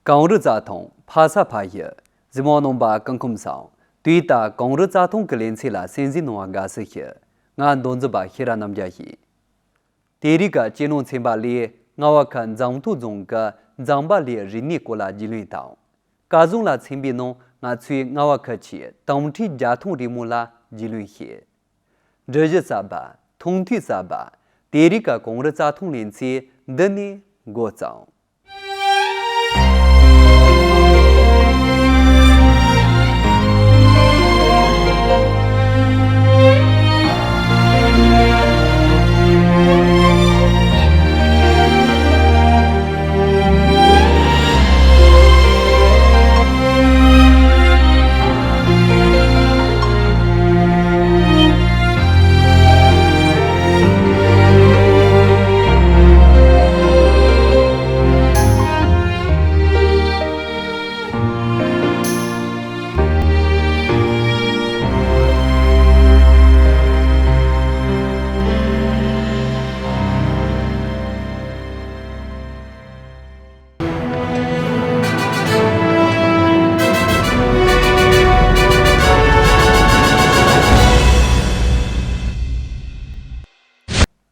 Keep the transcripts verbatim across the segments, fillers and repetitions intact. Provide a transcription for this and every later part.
གངས་རི་རྩྭ་ཐང་ཕ་ས་ཕ་ཡུལ། གཟིགས་མོ་ནང་པ་སྐུ་ཁམས་བཟང་། དུས་ད་གངས་རི་རྩྭ་ཐང་གི་ལེ་ཚན་ལ་གསན་གཟིགས་གནང་བ་དགའ་བསུ་ཞུ། ང་མདོ་འཛིན་པ་ཤེས་རབ་རྣམ་རྒྱལ་ཡིན། དེ་རིང་གི་སྤྱི་ནོར་ཚན་པ་ལས་རྔ་བ་ཁུལ་འཛམ་ཐོག་རྫོང་གི་འཛམ་བག་ལེབ་རིག་གནས་སྐོར་ལ་རྒྱུས་ལོན་དང་། སྐལ་བཟང་ལ་ཚན་པའི་ནང་ང་ཚོས་རྔ་བ་ཁུལ་གྱི་དྭངས་ཁྲིད་རྒྱ་ཐང་རི་མོ་ལ་རྒྱུས་ལོན་བྱེད། འབྲི་གཞི་གསར་པ། མཐོང་ཐོས་གསར་པ། དེ་རིང་གི་གངས་རི་རྩྭ་ཐང་ལེ་ཚན་འདི་ནས་འགོ་བརྩམས།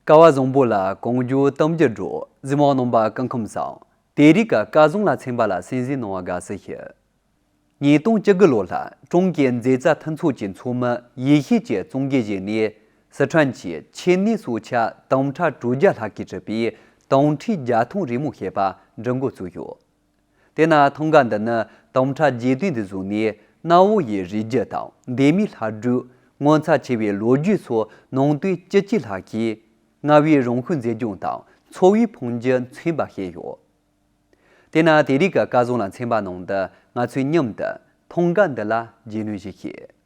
སྐལ་བ་བཟང་པོ་ལ་གངས་ལྗོངས་གཏམ་རྒྱུད་འབྲོག་གཟིགས་མོ་ནང་པ་སྐུ་ཁམས་བཟང་། དེ་རིང་གི་སྐལ་བཟང་ལ་ཚན་པ་ལ་གསན་གཟིགས་གནང་བ་དགའ་བསུ་ཞུ། ཉིས་སྟོང་བཅུ་དགུ་ལོ་ལ་ཀྲུང་གོའི་མཛེས་རྩལ་མཐུན་ཚོགས་ཀྱི་ཚོགས་མི་ཡེ་ཤེས་ཀྱིས་གཙོ་འགན་བཞེས་ནས་སི་ཁྲོན་གྱི་ཆེད་གནས་སྲོག་ཆགས་དྭངས་ཁྲ་དྲུག་བརྒྱ་ལྷག་གིས་གྲུབ་པའི་དྭངས་ཁྲིད་རྒྱ་ཐང་རི་མོ་ཞེས་པ་འབྲི་འགོ་བཙུགས་ཡོད། དེས་ན་ཐང་ག་འདི་ནི་དྭངས་ཁྲ་རྒྱས་སྟོན་དུ་བཟུང་ནས་གནའ་བོ་ཡི་རི་རྒྱུད་དང་ལྡེ་མིག་ལྷ་སྒྲུང་། ངོ་མཚར་ཆེ་བའི་ལོ་རྒྱུས་སོགས་ནང་དོན་བཅུ་གཅིག་ལྷག་གིས་རྔ་བའི་རང་ཤུགས་འཛིན་སྐྱོང་དང་འཚོ་བའི་ཕུང་རྒྱུ་མཚོན་པ་བྱས་ཡོད། དེས་ན་དེ་རིང་གི་སྐལ་བཟང་ལ་ཚན་པ་ནང་དུ་ང་ཚོས་མཉམ་དུ་ཐང་ག་འདི་ལ་རྒྱུས་ལོན་ཞིག་བྱེད།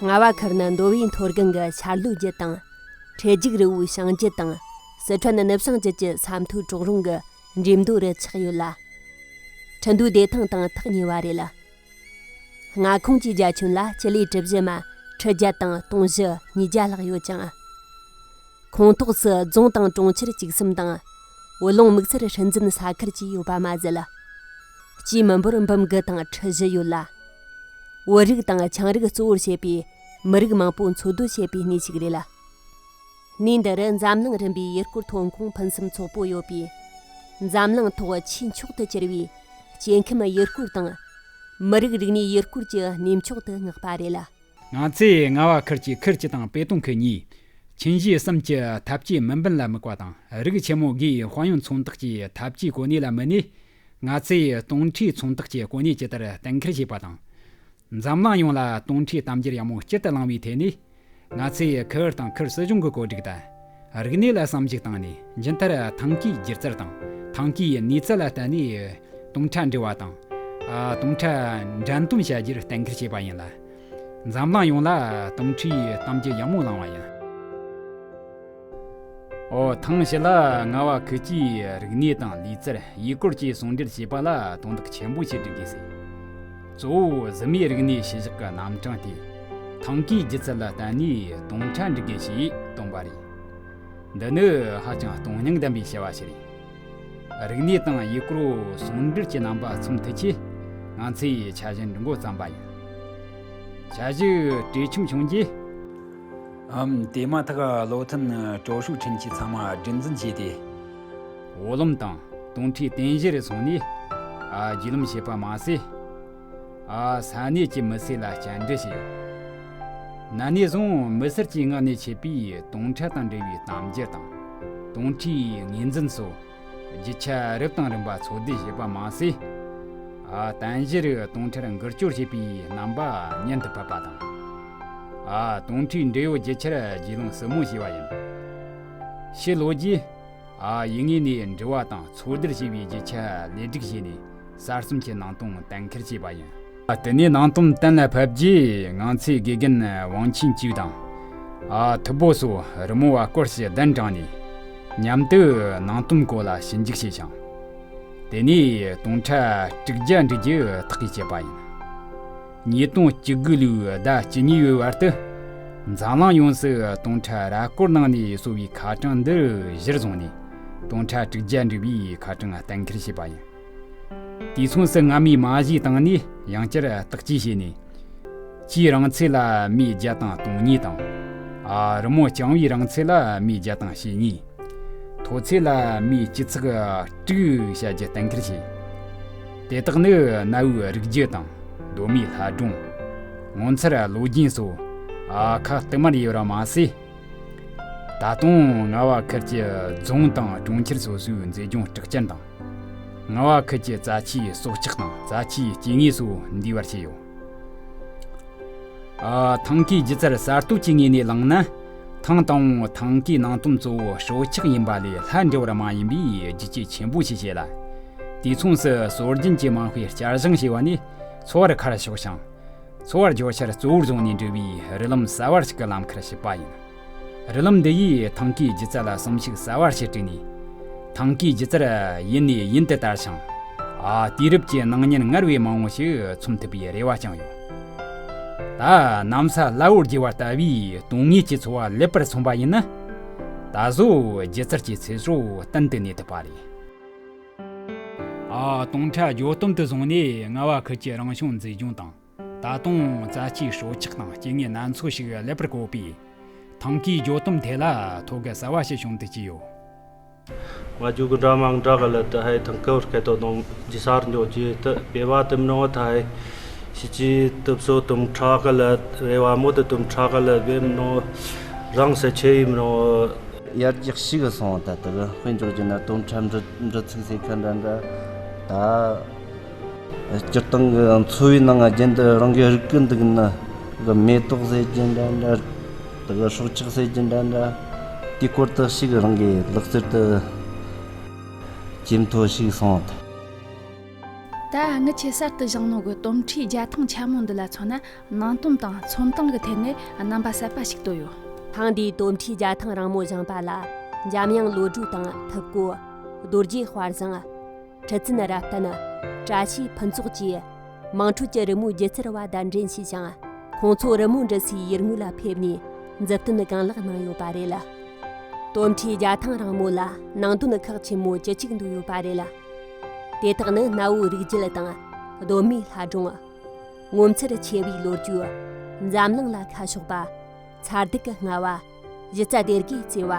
རྔ་བ་ཁུལ་ནི་མདོ་དབུས་མཐོ་སྒང་གི་ཤར་ལྷོའི་རྒྱུད་དང་། འཕྲེད་རྒྱུག་རི་བོའི་བྱང་རྒྱུད་དང་། སི་ཁྲོན་ནུབ་བྱང་རྒྱུད་ཀྱི་ས་མཐོའི་གྲོག་རོང་གི་འགྲེམས་རྡོ་རུ་ཆགས་ཡོད་ལ། ཁྲི་འདུའི་བདེ་ཐང་དང་ཐག་ཉེ་བ་རེད། མངའ་ཁོངས་ཀྱི་རྒྱ་ཁྱོན་ལ་སྤྱི་ལེ་གྲུ་བཞི་མ་ཁྲི་བརྒྱ་དང་སྟོང་བཞི་ཉིས་བརྒྱ་ལྷག་ཡོད་ཅིང་། ཁོངས་གཏོགས་སུ་རྫོང་དང་གྲོང་ཁྱེར་བཅུ་གསུམ་དང་། བུ་ལོན་དམིགས་བསལ་སྲིད་འཛིན་ས་ཁུལ་བཅས་ཡོད་པ་མ་ཟད། སྤྱིའི་མི་འབོར་འབུམ་དགུ་དང་ཁྲི་བཞི་ཡོད་ལ། བོད་རིགས་དང་ཆའང་རིགས་གཙོ་བོར་བྱེད་པའི་མི་རིགས་མང་པོ་འཚོ་སྡོད་བྱེད་པའི་གནས་ཤིག་རེད། གནས་འདི་རུ་འཛམ་གླིང་རིམ་པའི་ཡུལ་སྐོར་ཐོན་ཁུངས་ཕུན་སུམ་ཚོགས་པོ་ཡོད་པས། འཛམ་གླིང་ཐོག་ཆེས་མཆོག་ཏུ་གྱུར་པའི་སྐྱེ་ཁམས་ཡུལ་སྐོར་དང་། མི་རིགས་རིག་གནས་ཡུལ་སྐོར་གྱི་གནས་མཆོག་ཏུ་བསྔགས་པ་རེད། ང་ཚོས་རྔ་བ་ཁུལ་གྱི་ཁུལ་སྤྱི་དང་པེ་ཏུང་ཁུལ་གཉིས་ཆིན་ཞི་གསུམ་གྱི་འཐབ་ཇུས་མི་འབུམ་ལ་དམིགས་པ་དང་། རིགས་ཆེན་མོ་དགུའི་དཔལ་ཡོན་མཚོན་རྟགས་ཀྱི་འཐབ་ཇུས་གོ་གནས་ལ་དམིགས་ནས། ང་ཚོས་དྭངས་ཁྲིད་མཚོན་རྟགས་ཀྱི་གོ་གནས་ཇི་ལྟར་གཏན་འཁེལ་བྱས་པ་དང་། འཛམ་གླིང་ཡོངས་ལ་དྭངས་ཁྲིད་གཏམ་རྒྱུད་ཡག་མོ་སྤྱིར་དུ་བླངས་པའི་ཐད་ནས། ང་ཚོས་ཁུལ་དང་ཁུལ་སྲིད་གཞུང་གི་བཀོད་སྒྲིག་དང་། རིག་གནས་ལ་བསམ་གཞིག་བཏང་ནས། མཇུག་མཐར་ཐང་གའི་སྒྱུ་རྩལ་དང་ཐང་གའི་གནས་ཚུལ་ལ་བརྟེན་ནས་དྭངས་ཁྲ་འབྲི་བ་དང་། ཨ། དྭངས་ཁྲ་འགྲན་བསྡུར་བྱ་རྒྱུར་གཏན་འཁེལ་བྱས་པ་ཡིན་ལ། འཛམ་གླིང་ཡོངས་ལ་དྭངས་ཁྲིད་གཏམ་རྒྱུད་ཡག་མོ་བླངས་པ་ཡིན། ཨོ། ཐེངས་ཤིག་ལ་རྔ་བ་ཁུལ་གྱིས་རིག་གནས་དང་ལུས་རྩལ་ཡུལ་སྐོར་བཅས་ཟུང་འབྲེལ་བྱེད་པ་ལ་དོན་དག་ཆེན་པོ་ཞིག་སྒྲིག་དགོས་ཟེར། གཙོ་བོ་གཟི་མོའི་རིག་གནས་ཤུལ་བཞག་གི་རྣམ་གྲངས་ཏེ། ཐང་གའི་སྒྱུ་རྩལ་ལ་བརྟེན་ནས་དྭངས་ཁྲ་འབྲི་དགོས་ཞེས་བཏོན་པ་རེད། འདི་ནི་ཧ་ཅང་དོན་སྙིང་ལྡན་པའི་བྱ་བ་ཞིག་རེད། རིག་གནས་དང་ཡུལ་སྐོར་ཟུང་འབྲེལ་གྱི་རྣམ་པ་མཚོན་ཐུབ་ཆེད། ང་ཚོས་འཆར་གཞི་འབྲི་འགོ་བརྩམས་པ་ཡིན། འཆར་གཞི་གྲོས་འཆམ་བྱུང་རྗེས། ཨམ། དེ་མ་ཐག་བློ་མཐུན་ཀྲོའུ་ཧྲུའུ་ཁྲིན་གྱིས་ཚང་མ་སྒྲིག་འཛུགས་བྱས་ཏེ། བུ་ལོན་དང་དྭངས་ཁྲིད་རྟེན་གཞིར་སོང་ནས། ཨ། བརྒྱུད་ལམ་བྱས་པ་མ་ཟད། ཨ། ས་གནས་ཀྱི་མི་སེར་ལ་བཅར་འདྲི་བྱས་ཡོད། ན་ནས་བཟུང་མི་སེར་གྱི་ངག་ནས་མཆེད་པའི་དྭངས་ཁྲ་དང་འབྲེལ་བའི་གཏམ་རྒྱུད་དང་། དྭངས་ཁྲིད་ངོས་འཛིན་སོགས། རྒྱུ་ཆ་རབ་དང་རིམ་པ་འཚོལ་བསྡུ་བྱས་པ་མ་ཟད། ཨ། རྟེན་གཞིར་དྭངས་ཁྲར་འགུལ་སྐྱོད་བྱེད་པའི་རྣམ་པ་མཉམ་དུ་ཕབ་པ་དང་། ཨ། དྭངས་ཁྲིད་འབྲེལ་ཡོད་རྒྱུ་ཆར་རྒྱུས་ལོན་ཟབ་མོ་བྱས་པ་ཡིན། ཕྱི་ལོ་རྒྱུས། ཨ། ཡུལ་དངོས་ནས་འབྲི་བ་དང་འཚོལ་བསྡུར་བྱས་པའི་རྒྱུ་ཆ་ལེགས་སྒྲིག་བྱས་ནས་གསར་རྩོམ་གྱི་ནང་དོན་གཏན་འཁེལ་བྱས་པ་ཡིན། དེ་ནས་ནང་དོན་གཏན་ལ་ཕབ་རྗེས། ང་ཚོའི་དགེ་རྒན་ཝང་ཆིན་ཅུས་དང་། ཨ། ཐུ་བོ་སོགས་རི་མོ་བ་སྐོར་ཞིག་གདན་དྲངས་ནས། མཉམ་དུ་ནང་དོན་སྐོར་ལ་ཞིབ་འཇུག་བྱས་ཤིང་། དེ་ནས་སྟོང་ཕྲད་དྲུག་བརྒྱ་འབྲི་རྒྱུ་ཐག་གིས་བཅད་པ་ཡིན། ཉིས་སྟོང་བཅུ་དགུ་ལོའི་ཟླ་བཅུ་གཉིས་པའི་བར་དུ། འཛམ་གླིང་ཡོངས་སུ་སྟོང་ཕྲད་ར་སྐོར་གནང་ནས་བཟོ་བའི་ཁ་གྲངས་འདི་གཞིར་བཟུང་ནས། སྟོང་ཕྲད་དྲུག་བརྒྱ་འབྲི་བའི་ཁ་གྲངས་གཏན་འཁེལ་བྱས་པ་ཡིན། དུས་མཚུངས་སུ་སྔ་མའི་མ་གཞི་སྟེང་ནས་ཡང་བསྐྱར་བརྟག་དཔྱད་བྱས་ནས། ཆུའི་རིང་ཚད་ལ་མི་བརྒྱ་དང་སྟོང་གཉིས་དང་། ཨ། རི་མོ་རྐྱང་བའི་རིང་ཚད་ལ་མི་བརྒྱ་དང་ཞེ་གཉིས། མཐོ་ཚད་ལ་མི་སྤྱི་ཚེག་དྲུག་བྱ་རྒྱུ་གཏན་འཁེལ་བྱས། དེ་དག་ནི་གནའ་བོའི་རིག་རྒྱུ་དང་། གདོད་མའི་ལྷ་སྒྲུང་། ངོ་མཚར་ལོ་རྒྱུས་སོགས། ཨ། ཁ་གཏུམ་མར་ཡོད་པ་མ་ཟད། ད་དུང་རྔ་བ་ཁུལ་གྱི་རྫོང་དང་གྲོང་ཁྱེར་སོ་སོའི་མཛེས་ལྗོངས་གྲགས་ཅན་དང་། རྔ་བ་ཁུལ་གྱི་རྩ་ཆེའི་སྲོག་ཆགས་དང་རྩ་ཆེའི་སྐྱེ་དངོས་སོགས་འདུས་པར་བྱས་ཡོད། ཨ། ཐང་གའི་སྒྱུ་རྩལ་གསར་གཏོད་ཀྱི་ངོས་ནས་བླངས་ན། ཐང་དང་པོ་ཐང་གའི་ནང་དོན་གཙོ་བོ་སྲོག་ཆགས་ཡིན་པ་ལས་ལྷ་འབྲེལ་བ་མ་ཡིན་པས་རྒྱུས་ཆེ་ཆེན་པོ་ཞིག་བྱེད་ལ། དུས་མཚུངས་སུ་སྲོལ་རྒྱུན་གྱི་མང་པོའི་བསྐྱར་བཞེངས་བྱས་པ་ནི་འཚོ་བར་ཁ་ཕྱོགས་ཤིང་། འཚོ་བར་བརྗོད་བྱར་གཙོ་བོར་བཟུང་ནས་འབྲི་བའི་རི་ལམ་གསར་བ་ཞིག་གི་ལམ་ཁར་ཞུགས་པ་ཡིན། རི་ལམ་འདི་ཡིས་ཐང་གའི་སྒྱུ་རྩལ་ལ་སེམས་ཤུགས་གསར་བ་ཞིག་སྤྲད་ནས། ཐང་གའི་སྒྱུ་རྩལ་ཡུན་ནས་ཡུན་དུ་དར་ཞིང་། ཨ། དུས་རབས་ཀྱི་སྣང་བརྙན་སྔར་བས་མང་བོ་ཞིག་མཚོན་ཐུབ་པའི་རེ་བ་བཅངས་ཡོད། ད་གནམ་ས་བླ་འོར་རྒྱས་པ་ལྟ་བུའི་དོན་དངོས་ཀྱི་འཚོ་བ་ལེགས་པར་མཚོན་པ་ཡིན་ན། ད་གཟོད་སྒྱུ་རྩལ་གྱི་ཚེ་སྲོག་གཏན་དུ་གནས་ཐུབ་པ་རེད། ཨ། སྟོང་ཕྲད་བརྗོད་དོན་དུ་བཟུང་ནས་རྔ་བ་ཁུལ་གྱི་རང་བྱུང་མཛེས་ལྗོངས་དང་། ད་དུང་རྩ་ཆེའི་སྲོག་ཆགས་དང་སྐྱེ་དངོས་སྣ་ཚོགས་ཤིག་ལེགས་པར་བཀོད་པས། ཐང་གའི་བརྗོད་དོན་ཐད་ལ་ཐོད་བརྒལ་གསར་བ་ཞིག་བྱུང་དུ་བཅུག་ཡོད། ང་ཇུ་གི་འདྲ་མང་འདྲ་གི་ལ་ཏི་ཧའི་ཐང་ཀའོ་སྐད་དོ་དང་ཇི་སར་འཇོག་ཇི་ཏི་པེ་བ་ཏི་མི་ནོ་ཐའི་ཤི་ཅི་ཏི་སོ་ཏུམ་ཁྲ་གི་ལ་རེ་བ་མོ་ཏི་ཏུམ་ཁྲ་གི་ལ་བེ་མི་ནོ་རང་སེ་ཆེ་ཡི་མི་ནོ། ཡར་རྒྱས་ཤིག་གི་སོང་ད་ཏི་གི་དཔེ་འཇོག་རྒྱུ་ན་དོམ་ཁྲ་འབྲི་འབྲི་ཚིག་ཟེར་ཁ་འདྲ་འདྲ་ད། སྤྱིར་བཏང་གི་འཚོ་བའི་ནང་རྒྱུན་དུ་རང་གི་རིག་གི་འདུག་ན་གི་མེ་ཏོག་ཟེར་རྒྱུ་འདྲ་འདྲ། དེ་གི་སྲོག་ཆགས་ཟེར་རྒྱུ་འདྲ་འདྲ། དེའི་སྐོར་དུ་ཞིག་རང་གི་ལག་རྩལ་དུ་ཇེ་མཐོ་ཞིག་སོང་ད། ད་ངི་ཆོས་གསར་དུ་བཞེངས་ནོ་གི་དོམ་ཁྲའི་རྒྱ་ཐང་ཆེན་མོ་འདི་ལ་མཚོན་ན། ནང་དོན་དང་ཚོན་སྟངས་ཀྱི་ཐད་ནས་རྣམ་པ་གསར་པ་ཞིག་བཏོད་ཡོད། ཐེངས་འདིའི་དོམ་ཁྲའི་རྒྱ་ཐང་རིང་མོ་བཞེངས་པ་ལ་འཇམ་དབྱངས་བློ་གྲོས་དང་ཐུབ་བཀོད། རྡོ་རྗེ་དཔལ་བཟང་། ཁྲི་བཙུན་རབ་བརྟན། བཀྲ་ཤིས་ཕུན་ཚོགས་བཅས་དམངས་ཁྲོད་ཀྱི་རི་མོའི་སྒྱུ་རྩལ་བ་གདན་འདྲེན་བྱས་ཤིང་། ཁོང་ཚོ་རི་མོ་འབྲི་སའི་ཡུལ་དངོས་ལ་ཕེབས་ནས་མཛུབ་སྟོན་གང་ལེགས་གནང་ཡོད་པ་རེད། དོམ་ཁྲའི་རྒྱ་ཐང་རིང་མོ་ལ་ནང་དོན་ཁག་ཆེན་མོ་བཅུ་གཅིག་འདུས་ཡོད་པ་རེད། དེ་དག་ནི་གནའ་བོའི་རིག་རྒྱུད་དང་གདོད་མའི་ལྷ་སྒྲུང་། ངོ་མཚར་ཆེ་བའི་ལོ་རྒྱུས། འཛམ་གླིང་ལ་ཁ་ཕྱོགས་པ། མཚར་སྡུག་གི་སྔ་བ། གཞི་རྩ་སྡེ་དགུའི་བརྩེ་བ།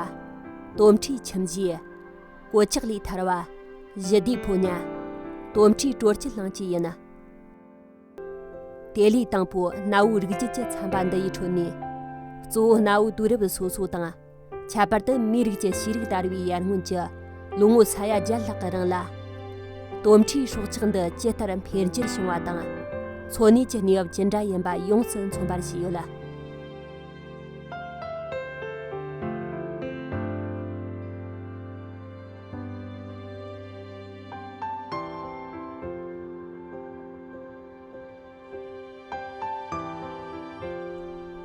དོམ་ཁྲའི་ཁྱིམ་གཞིས། གོད་ཆག་ལས་ཐར་བ། ཞི་བདེའི་ཕོ་ཉ། དོམ་ཁྲའི་དྲོ་སྐྱིད་གླིང་བཅས་ཡིན། དེ་ལས་དང་པོ་གནའ་བོའི་རིག་རྒྱུད་ཀྱི་ཚན་པ་འདི་ཡི་ཁྲོད་ནས། གཙོ་བོ་གནའ་བོའི་དུས་རབས་སོ་སོ་དང་། ཁྱད་པར་དུ་མིའི་རིགས་ཀྱི་ཤེས་རིག་དར་བའི་ཡར་སྔོན་གྱི་ལོ་ངོ་ས་ཡ་བརྒྱད་ལྷག་གི་རིང་ལ། དོམ་ཁྲའི་སྲོག་ཆགས་འདི་ཇི་ལྟར་འཕེལ་འགྱུར་བྱུང་བ་དང་། འཚོ་གནས་ཀྱི་གནས་བབ་ཇི་འདྲ་ཡིན་པ་ཡོངས་སུ་མཚོན་པར་བྱས་ཡོད།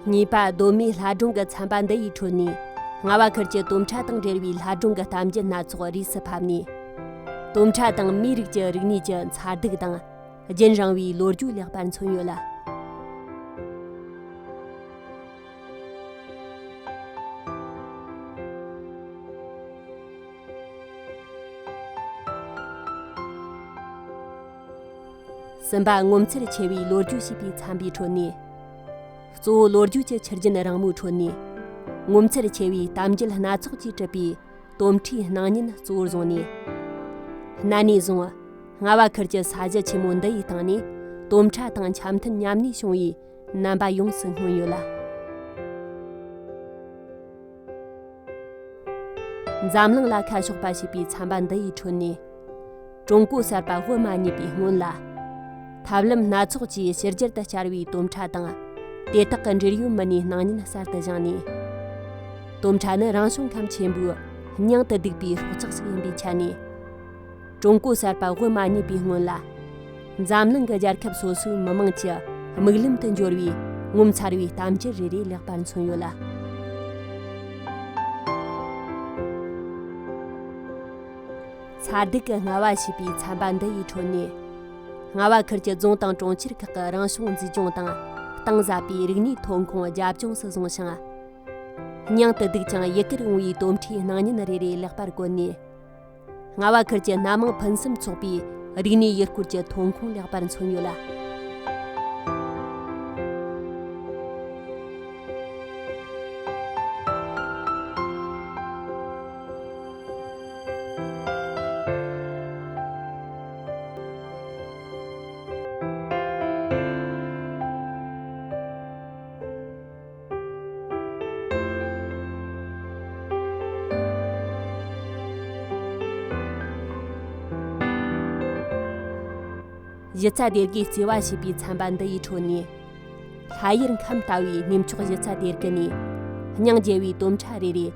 གཉིས་པ། གདོད་མའི་ལྷ་སྒྲུང་གི་ཚན་པ་འདི་ཡི་ཁྲོད་ནས། རྔ་བ་ཁུལ་གྱི་དོམ་ཁྲ་དང་འབྲེལ་བའི་ལྷ་སྒྲུང་གི་གཏམ་རྒྱུད་སྣ་ཚོགས་རིས་སུ་ཕབ་ནས། དོམ་ཁྲ་དང་མིའི་རིགས་ཀྱི་རིག་གནས་ཀྱི་མཚར་སྡུག་དང་། རྒྱུན་རིང་བའི་ལོ་རྒྱུས་ལེགས་པར་མཚོན་ཡོད། གསུམ་པ། ངོ་མཚར་ཆེ་བའི་ལོ་རྒྱུས་ཞེས་པའི་ཚན་པའི་ཁྲོད་ནས། གཙོ་བོ་ལོ་རྒྱུས་ཀྱི་ཆུ་རྒྱུན་རིང་མོའི་ཁྲོད་ནས། ངོ་མཚར་ཆེ་བའི་གཏམ་རྒྱུད་སྣ་ཚོགས་ཀྱིས་གྲུབ་པའི་དོམ་ཁྲའི་སྣང་བརྙན་གཙོ་བོར་བཟུང་ནས། གནའ་ནས་བཟུང་། རྔ་བ་ཁུལ་གྱི་ས་གཞི་ཆེན་མོ་འདི་ཡི་སྟེང་ནས་དོམ་ཁྲ་དང་འཆམ་མཐུན་མཉམ་གནས་བྱུང་བའི་རྣམ་པ་ཡོངས་སུ་མངོན་ཡོད་ལ། འཛམ་གླིང་ལ་ཁ་ཕྱོགས་པ་ཞེས་པའི་ཚན་པ་འདི་ཡི་ཁྲོད་ནས། ཀྲུང་གོ་གསར་པ་བོད་མ་རྙེད་པའི་སྔོན་ལ། ཐབས་ལམ་སྣ་ཚོགས་ཀྱིས་ཕྱི་རྒྱལ་དུ་བསྐྱར་བའི་དོམ་ཁྲ་དང་། དེ་དག་གི་འབྲེལ་ཡོད་མི་སྣའི་སྣང་བརྙན་གསར་དུ་བཞེངས་ནས། དོམ་ཁྲ་ནི་རང་བྱུང་ཁམས་ཆེན་པོའི་སྙིང་དུ་སྡུག་པའི་སྲོག་ཆགས་ཤིག་ཡིན་པའི་ཆ་ནས། ཀྲུང་གོ་གསར་པ་བོད་མ་རྙེད་པའི་སྔོན་ལ། འཛམ་གླིང་གི་རྒྱལ་ཁབ་སོ་སོའི་མི་དམངས་ཀྱི་མིག་ལམ་དུ་འབྱོར་བའི་ངོ་མཚར་བའི་གཏམ་རྒྱུད་རེ་རེ་ལེགས་པར་མཚོན་ཡོད་ལ། ཚ་སྡུག་གི་རྔ་བ་ཞེས་པའི་ཚན་པ་འདི་ཡི་ཁྲོད་ནས། རྔ་བ་ཁུལ་གྱི་རྫོང་དང་གྲོང་ཁྱེར་ཁག་གི་རང་བྱུང་མཛེས་ལྗོངས་དང་གཏིང་ཟབ་པའི་རིག་གནས་ཐོན་ཁུངས་རྒྱབ་ལྗོངས་སུ་བཟུང་ཞིང་། སྙིང་དུ་སྡུག་ཅིང་ཡི་གེར་འོང་བའི་དོམ་ཁྲའི་སྣང་བརྙན་རེ་རེ་ལེགས་པར་བཀོད་ནས། རྔ་བ་ཁུལ་གྱི་སྣ་མང་ཕུན་སུམ་ཚོགས་པའི་རིག་གནས་ཡུལ་སྐོར་གྱི་ཐོན་ཁུངས་ལེགས་པར་མཚོན་ཡོད་ལ། གཞི་རྩ་སྡེ་དགེའི་བརྩེ་བ་ཞེས་པའི་ཚན་པ་འདི་ཡི་ཁྲོད་ནས། ལྷ་ཡུལ་ཁམས་ལྟ་བུའི་གནས་མཆོག་གཞི་རྩ་སྡེ་དགེ་ནས་སྙིང་རྗེ་བའི་དོམ་ཁྲ་རེ་རེ།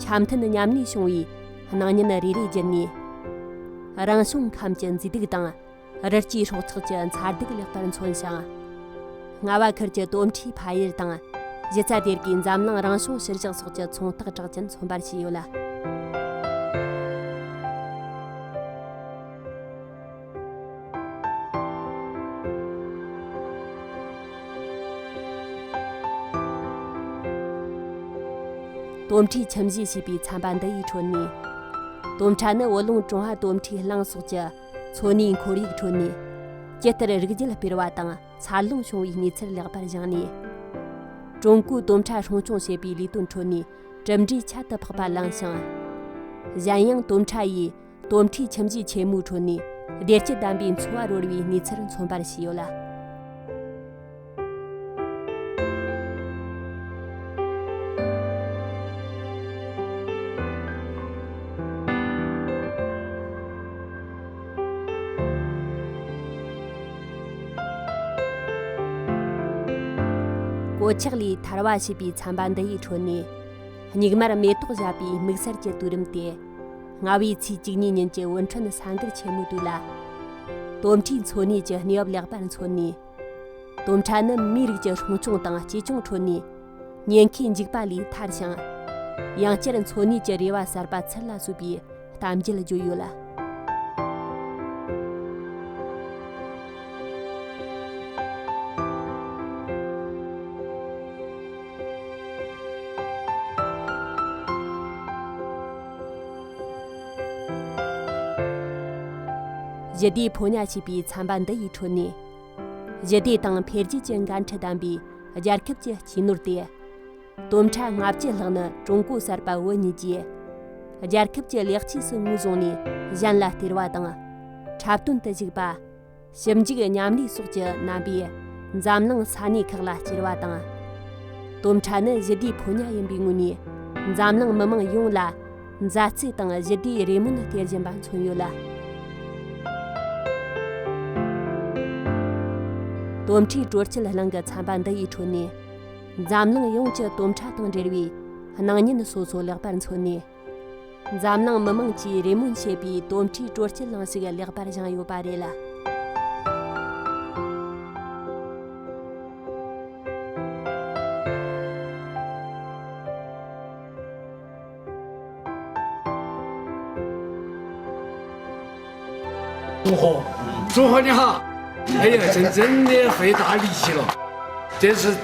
འཆམ་མཐུན་མཉམ་གནས་བྱུང་བའི་སྣང་བརྙན་རེ་རེ་བརྒྱུད་ནས། རང་བྱུང་ཁམས་ཀྱི་མཛེས་སྡུག་དང་། རི་སྐྱེས་སྲོག་ཆགས་ཀྱི་མཚར་སྡུག་ལེགས་པར་མཚོན་ཞིང་། རྔ་བ་ཁུལ་གྱི་དོམ་ཁྲའི་ཕ་ཡུལ་དང་། གཞི་རྩ་སྡེ་དགེའི་འཛམ་གླིང་རང་བྱུང་ཕྱི་བཞག་སོགས་ཀྱི་མཚུངས་རྟགས་གྲགས་ཅན་མཚོན་པར་བྱས་ཡོད་ལ། དོམ་ཁྲའི་ཁྱིམ་གཞིས་ཞེས་པའི་ཚན་པ་འདི་ཡི་ཁྲོད་ནས། དོམ་ཁྲ་ནི་བོད་ལུང་ཀྲུང་ཧྭ་དོམ་ཁྲའི་གླིང་སོགས་ཀྱི་མཚོ་གནས་ཁོར་ཡུག་ཁྲོད་ནས། ཇི་ལྟར་རིགས་རྒྱུད་སྤེལ་བ་དང་འཚར་ལོངས་བྱུང་བའི་གནས་ཚུལ་ལེགས་པར་སྦྱངས་ནས། ཀྲུང་གོའི་དོམ་ཁྲ་སྲུང་སྐྱོང་བྱེད་པའི་ལས་དོན་ཁྲོད་ནས་གྲུབ་འབྲས་ཁྱད་དུ་འཕགས་པ་བླངས་ཤིང་། གཞན་ཡང་དོམ་ཁྲ་ཡིས། དོམ་ཁྲའི་ཁྱིམ་གཞིས་ཆེན་མོའི་ཁྲོད་ནས་བདེ་སྐྱིད་ལྡན་པའི་འཚོ་བ་རོལ་བའི་གནས་ཚུལ་མཚོན་པར་བྱས་ཡོད་ལ། གོད་ཆག་ལས་ཐར་བ་ཞེས་པའི་ཚན་པ་འདི་ཡི་ཁྲོད་ནས། སྙིགས་མར་མེ་ཏོག་བཞད་པའི་དམིགས་བསལ་གྱི་དུས་རིམ་སྟེ། རྔ་བའི་ཚེས་བཅུ་གཉིས་ཉིན་གྱི་འུར་འཕྲིན་ས་འགུལ་ཆེན་མོའི་དུས་ལ། དོམ་ཁྲའི་འཚོ་གནས་ཀྱི་གནས་བབ་ལེགས་པར་མཚོན་ནས། དོམ་ཁྲ་ནི་མིའི་རིགས་ཀྱི་སྲུང་སྐྱོང་དང་གཅེས་སྐྱོང་ཁྲོད་ནས་ཉེན་ཁའི་འཇིགས་པ་ལས་ཐར་ཞིང་། ཡང་བསྐྱར་འཚོ་གནས་ཀྱི་རེ་བ་གསར་པ་ཚུར་ལ་གསོས་པའི་གཏམ་རྒྱུད་བརྗོད་ཡོད་ལ། ཞི་བདེའི་ཕོ་ཉ་ཞེས་པའི་ཚན་པ་འདི་ཡི་ཁྲོད་ནས། ཞི་བདེ་དང་འཕེལ་རྒྱས་ཀྱི་འགན་འཁྲི་ལྡན་པའི་རྒྱལ་ཁབ་ཀྱི་སྤྱི་ནོར་ཏེ། དོམ་ཁྲ་ལྔ་བཅུ་ལྷག་ནི་ཀྲུང་གོ་གསར་པ་བོད་གཉིས་ཀྱིས། རྒྱལ་ཁབ་ཀྱི་ལེགས་སྐྱེས་སུ་ངོས་བཟུང་ནས་གཞན་ལ་སྟེར་བ་དང་། འཁྲབ་སྟོན་དུ་བཞུགས་པ། ཞིབ་འཇུག་མཉམ་ལས་སོགས་ཀྱི་རྣམ་པས་འཛམ་གླིང་ས་གནས་ཁག་ལ་སྐྱེལ་བ་དང་། དོམ་ཁྲ་ནི་ཞི་བདེའི་ཕོ་ཉ་ཡིན་པའི་ངོས་ནས། འཛམ་གླིང་མི་མང་ཡོངས་ལ་མཛའ་བརྩེ་དང་ཞི་བདེའི་རེ་སྨོན་སྟེར་བཞིན་པ་མཚོན་ཡོད་ལ། དོམ་ཁྲའི་དྲོད་སྐྱིད་གླིང་གི་ཚན་པ་འདི་ཡི་ཁྲོད་ནས། འཛམ་གླིང་ཡོངས་ཀྱི་དོམ་ཁྲ་དང་འབྲེལ་བའི་སྣང་བརྙན་སོ་སོ་ལེགས་པར་མཚོན་ནས། འཛམ་གླིང་མི་མང་གིས་རེ་སྨོན་བྱེད་པའི་དོམ་ཁྲའི་དྲོད་སྐྱིད་གླིང་ཞིག་ལེགས་པར་བཞེངས་ཡོད་པ་རེད་ལ། 祝贺，祝贺你哈！哎呀，真真的费大力气了，这是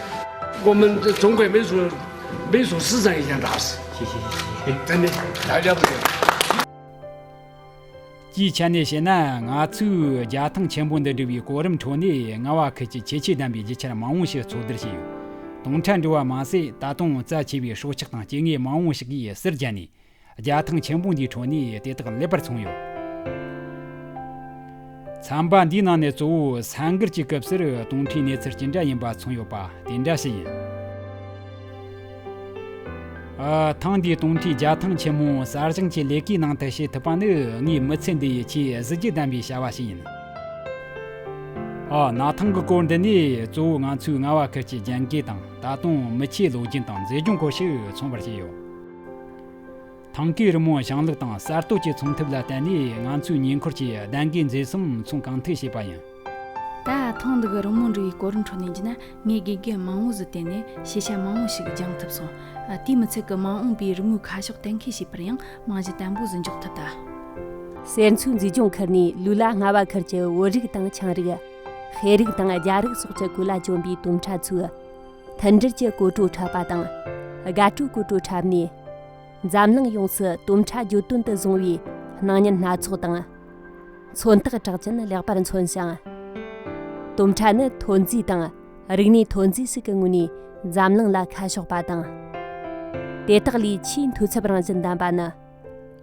我们中国美术美术史上一件大事。谢谢谢谢。真的太了不得了。 སྤྱིའི་ཆ་ནས་བཤད་ན། ང་ཚོས་རྒྱ་ཐང་ཆེན་པོ་འདི་འབྲི་བའི་གོ་རིམ་ཁྲོད་ནས། རྔ་བ་ཁུལ་གྱི་ཁྱད་ཆོས་ལྡན་པའི་རྒྱུ་ཆ་མང་བོ་ཞིག་འཚོལ་བསྡུ་བྱས་ཡོད། དོམ་ཁྲ་འབྲི་བ་མ་ཟད། ད་དུང་རྩ་ཆེ་བའི་སྲོག་ཆགས་དང་སྐྱེ་དངོས་མང་བོ་ཞིག་གིས་ཟུར་བརྒྱན་ནས། རྒྱ་ཐང་ཆེན་པོ་འདིའི་ཁྲོད་ནས་དེ་དག་ལེགས་པར་མཚོན་ཡོད། ཚན་པ་འདིའི་ནང་ནས་གཙོ་བོ་ས་འགུལ་གྱི་སྐབས་སུ་དོམ་ཁྲའི་གནས་ཚུལ་ཅི་འདྲ་ཡིན་པ་མཚོན་ཡོད་པ་དེ་འདྲ་ཞིག་ཡིན། ཨ། ཐེངས་འདིའི་དོམ་ཁྲའི་རྒྱ་ཐང་ཆེན་མོ་གསར་བཞེངས་ཀྱི་ལས་ཀའི་ནང་དུ་བྱེད་ཐུབ་པ་ནི། ངའི་མི་ཚེ་འདི་ཡི་ཆེས་གཟི་བརྗིད་ལྡན་པའི་བྱ་བ་ཞིག་ཡིན། ཨ། གནའ་ཐང་གི་སྐོར་འདི་ནས་གཙོ་བོ་ང་ཚོའི་རྔ་བ་ཁུལ་གྱི་རྒྱན་གོས་དང་། ད་དུང་མི་ཆོའི་ལོ་རྒྱུས་དང་མཛེས་ལྗོངས་སྐོར་ཞིག་མཚོན་པར་བྱས་ཡོད། ཐང་གའི་རི་མོ་བྱུང་ལུགས་དང་གསར་གཏོད་ཀྱི་མཚོན་ཐབས་ལ་བརྟེན་ནས། ང་ཚོའི་ཉེ་འཁོར་གྱི་གདན་གོས་མཛེས་གསུམ་མཚོན་གང་ཐུབ་བྱས་པ་ཡིན། ད་ཐེངས་འདི་གི་རི་མོ་འབྲི་བའི་གོ་རིམ་ཁྲོད་ནས་བགྱིས་ན། ངས་དགེ་རྒན་མང་བོ་ཟིག་བསྟེན་ནས་ཤེས་བྱ་མང་བོ་ཞིག་སྦྱང་ཐུབ་སོང་། ཨ། དེས་མི་ཚད་ཀྱི་མ་འོངས་པའི་རི་མོའི་ཁ་ཕྱོགས་གཏན་འཁེལ་བྱེད་པར་ཡང་རྨང་གཞི་བརྟན་པོ་ཟིག་འཇོག་ཐུབ་ད། གསེར་མཚོའི་མཛེས་ལྗོངས་ཁུལ་ནས་ལུས་ལ་སྔ་བ་ཁུལ་གྱི་བོད་རིགས་དང་ཆའང་རིགས། ཧེ་རིགས་དང་རྒྱ་རིགས་སོགས་ཀྱི་གོས་ལྭ་གྱོན་པའི་དོམ་ཁྲ་ཚོས། མཐུན་སྒྲིལ་གྱི་གོ་སྒྲོ་འཁྲབ་པ་དང་། དགའ་སྤྲོའི་གོ་སྒྲོ་འཁྲབ་ནས། འཛམ་གླིང་ཡོངས་སུ་དོམ་ཁྲ་བརྗོད་དོན་དུ་བཟུང་བའི་སྣང་བརྙན་སྣ་ཚོགས་དང་། མཚོན་རྟགས་གྲགས་ཅན་ལེགས་པར་མཚོན་ཞིང་། དོམ་ཁྲ་ནི་ཐོན་རྫས་དང་རིག་གནས་ཐོན་རྫས་ཤིག་གི་ངོས་ནས་འཛམ་གླིང་ལ་ཁ་ཕྱོགས་པ་དང་། དེ་དག་ལས་ཆེས་འཐུས་ཚབ་རང་བཞིན་ལྡན་པ་ནི།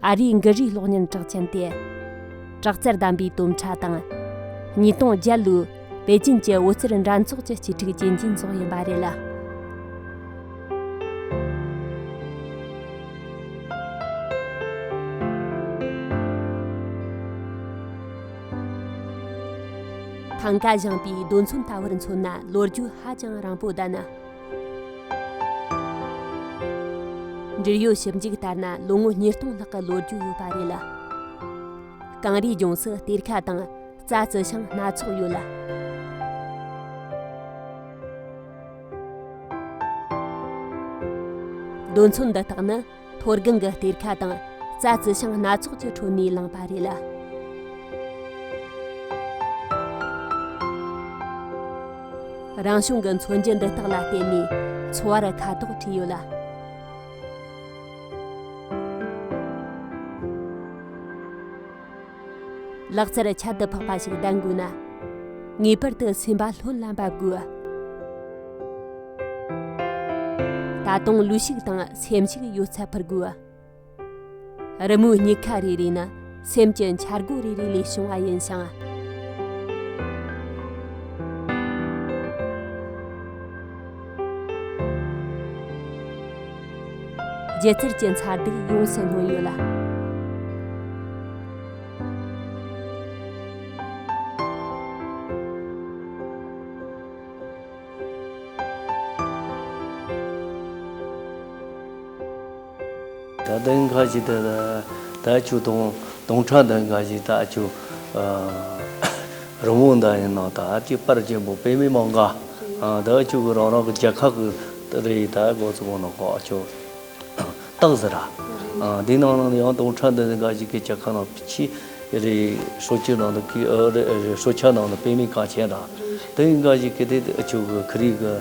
ཨ་རིའི་འགུལ་རིས་གློག་བརྙན་གྲགས་ཅན་ཏེ། དྲག་རྩལ་ལྡན་པའི་དོམ་ཁྲ་དང་། ཉིས་སྟོང་བརྒྱད་ལོའི་པེ་ཅིན་གྱི་འོད་ཟེར་འགྲན་ཚོགས་ཀྱི་རྩེ་ཁྲིད་རྒྱན་གྱིས་འཛོགས་ཡིན་པ་རེད། ཐང་ག་བཞེངས་པའི་རྡོ་མཚོན་ལྟ་བུར་མཚོན་ན་ལོ་རྒྱུས་ཧ་ཅང་རིང་པོ་ལྡན། འབྲེལ་ཡོད་ཞིབ་འཇུག་ལྟར་ན་ལོ་ངོ་ཉིས་སྟོང་ལྷག་གི་ལོ་རྒྱུས་ཡོད་པ་རེད། གངས་རིའི་ལྗོངས་སུ་གཏེར་ཁ་དང་རྩྭ་རྩི་ཤིང་སྣ་ཚོགས་ཡོད་ལ། རྡོ་མཚོན་འདི་དག་ནི། མཐོ་སྒང་གི་གཏེར་ཁ་དང་རྩྭ་རྩི་ཤིང་སྣ་ཚོགས་ཀྱི་ཁྲོད་ནས་བླངས་པ་རེད། རང་བྱུང་གི་མཚོན་རྒྱུ་འདི་དག་ལ་བརྟེན་ནས་འཚོ་བར་ཁ་དོག་བྲིས་ཡོད་ལ། ལག་རྩལ་ཁྱད་དུ་འཕགས་པ་ཞིག་ལྡན་དགོས་ན། ངེས་པར་དུ་སེམས་པ་ལྷོད་ལ་འབབ་དགོས། ད་དུང་ལུས་ཤུགས་དང་སེམས་ཤུགས་ཡོད་ཚད་འཕུར་དགོས། རི་མོའི་སྙེག་ཁ་རེ་རེ་ནི་སེམས་ཀྱི་འཆར་སྒོ་རེ་རེ་ལས་བྱུང་བ་ཡིན་ཞིང་། སྒྱུ་རྩལ་གྱི་མཚར་སྡུག་ཡོངས་སུ་མངོན་ཡོད་ལ། ད་ལྟ་འགའ་ཞིག་ད་ད་ཆུ་དུང་དུང་ཁྲ་འདི་འགའ་ཞིག་ད་ཆུ་རི་མོ་འདི་ཡིན་ནོ། ད་ཅི་པར་ཆེན་པོ་དཔེ་མེད་མང་ག་ད་ཆུ་གི་རང་རང་གི་རྒྱལ་ཁབ་གི་རེད། ད་གོ་ཚོ་གོ་ནོ་གོ་ཆུ། སྟག་ཟེར་ར། ཨ། འདི་ནང་ནང་ཡང་དུང་ཁྲ་འདི་འགའ་ཞིག་གི་ཇ་ཁ་ནང་ཕི་ཆི་རེ་སྲོ་ཆུ་ནང་དུ་ཀི་ཨ་རེ་རེ་སྲོ་ཆ་ནང་དུ་དཔེ་མེད་གང་ཆེན་ར། དེ་འགའ་ཞིག་གི་དེ་ཨ་ཆུ་གི་ཁི་རི་གི་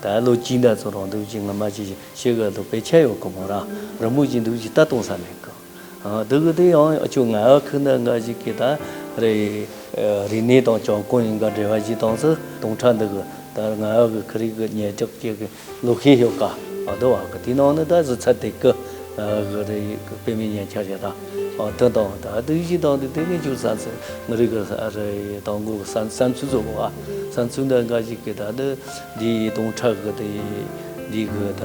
ད་ལོ་གཅིག་འདྲ་ཚོ་རང་འདུག་ཅིག་ང་མ་ཅིག་ཤེས་གི་འདུག་དཔེ་ཆ་ཡོད་གི་མོ་ར། རི་མོ་ཅིག་འདུག་ཅིག་ལྟ་གཏོང་ས་མེད་གི། ཨ། དེ་གི་དེ་ཡང་ཨ་ཆུ་ང་བ་ཁི་འདི་འགའ་ཞིག་གི་ད་རེ་རིག་གནས་དང་བྱུང་ཁུངས་ཡིན་ག་འབྲེལ་བ་ཞིག་དང་སུ་དུང་ཁྲ་འདི་གི་ད་ང་བ་གི་ཁི་རི་གི་ཉེ་ལྕགས་ཀྱི་གི་ལོ་ཤས་ཡོད་ཀ་ཨ་དོ་བ་གི་དེ་ནང་ནི་ད་གཟི་ཚད་དེ་ཀི་གི་རེ་དཔེ་མེད་ཉེ་ཆར་ཡ་ད་ཨ་དེ་དང་ད་དེ་བཞི་དང་དེ་དེ་ངས་ཅུང་བསམ་ཚུལ་ང་རི་གི་རེ་དང་གོ་གི་བསམ་བསམ་ཚུལ་བཟོ་གོ་ཨ་བསམ་ཚུལ་འདི་འགའ་ཞིག་གི་ད་དེ་འདི་དུང་ཁྲ་གི་དེ་འདི་གི་ད་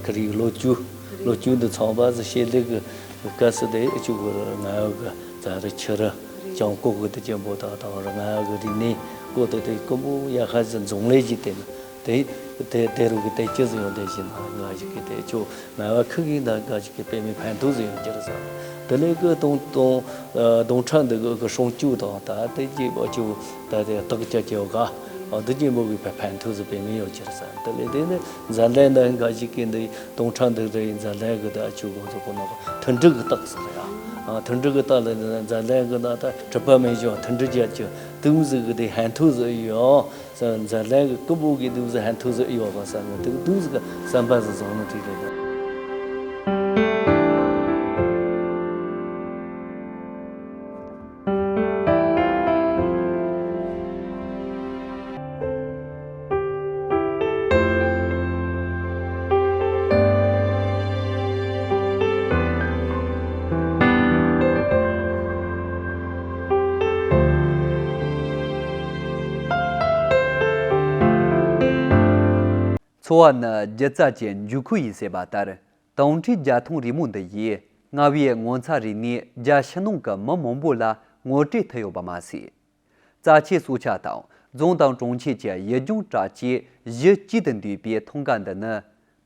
ཁི་རི་ལོ་བཅུ་ལོ་བཅུ་འདི་ཚང་པ་ཟི་ཤེས་ལེགས་གི་སྐབས་སུ་དེ་ཅུ་གི་ང་བ་གི་ད་རི་ཆུ་རི་ཅང་གོ་གི་དེ་ཅན་པོ་ད་དང་རི་ང་བ་གི་རིག་གནས་གོ་དེ་དེ་ཀུན་པོ་ཡ་ཁ་ཟི་འཛོང་ལས་ཀྱི་དེ་ནི། དེ་དེ་དེ་རུ་གི་དེ་ཅི་ཟིག་ཡོང་དེ་བཞིན་ང་ཞིག་གི་དེ་ཆོ་ང་བ་ཁུ་གི་ད་ག་ཞིག་གི་དཔེ་མི་ཕན་ཐོགས་ཟིག་ཡོང་རྒྱུ་རེད་བསམ། དེ་ལས་ཀི་དུང་དུང་ཨ་དུང་ཁྲ་འདི་གི་གི་སྲུང་སྐྱོབ་དང་ད་དེ་ཅི་བ་ཆུ་ད་དེ་སྟག་ཅག་ཅེ་བ་ག་ཨ་འདི་ཅི་མོ་གི་ཕན་ཕན་ཐོགས་ཟིག་དཔེ་མི་ཡོང་རྒྱུ་རེད་བསམ། དེ་ལས་དེ་ནི་འཛམ་གླིང་ན་ག་ཞིག་གི་འདི་དུང་ཁྲ་འདི་རེད། འཛམ་གླིང་གི་ད་ཆུ་གོང་ཚོ་གོ་ནོ་མཐུན་སྒྲིལ་གི་རྟགས་ཟིག་རེད་ཡ། ཨ་མཐུན་སྒྲིལ་གི་རྟགས་ལ་འཛམ་གླིང་གི་ན་ད་གྲུབ་པ་མེད་ཅིང་མཐུན་སྒྲིལ་རྒྱ་ཆེ་དུང་ཟིག་གི་དེ་ཕན་ཐོགས་ཟིག་ཡོང་། འཛམ་གླིང་གི་ཀུན་པོ་གི་དུག་ཟིག་ཧན་ཐུག་ཟིག་ཡོད་པ་བསམ་ནས་དུག་དུག་ཟིག་གི་བསམ་པ་ཟིག་བཟུང་ནས་བྲིས་རེད། འཚོ་བ་ནི་སྒྱུ་རྩལ་གྱི་འཇུག་ཁུལ་ཡིན་ཟེར་བ་ལྟར། དུང་ཁྲའི་རྒྱ་མཐོང་རི་མོ་འདི་ཡིས་རྔ་བའི་ངོ་མཚར་རིག་གནས་རྒྱ་ཕྱི་ནང་གི་མི་མང་པོ་ལ་ངོ་སྤྲོད་ཐུབ་ཡོད་པ་མ་ཟད། རྩ་ཆེའི་སྲོག་ཆགས་དང་རྫོང་དང་གྲོང་ཁྱེར་གྱི་ཡུལ་ལྗོངས་གྲགས་ཅན་གཞི་གཅིག་ཏུ་འདུས་པའི་ཐང་ག་འདི་ནི་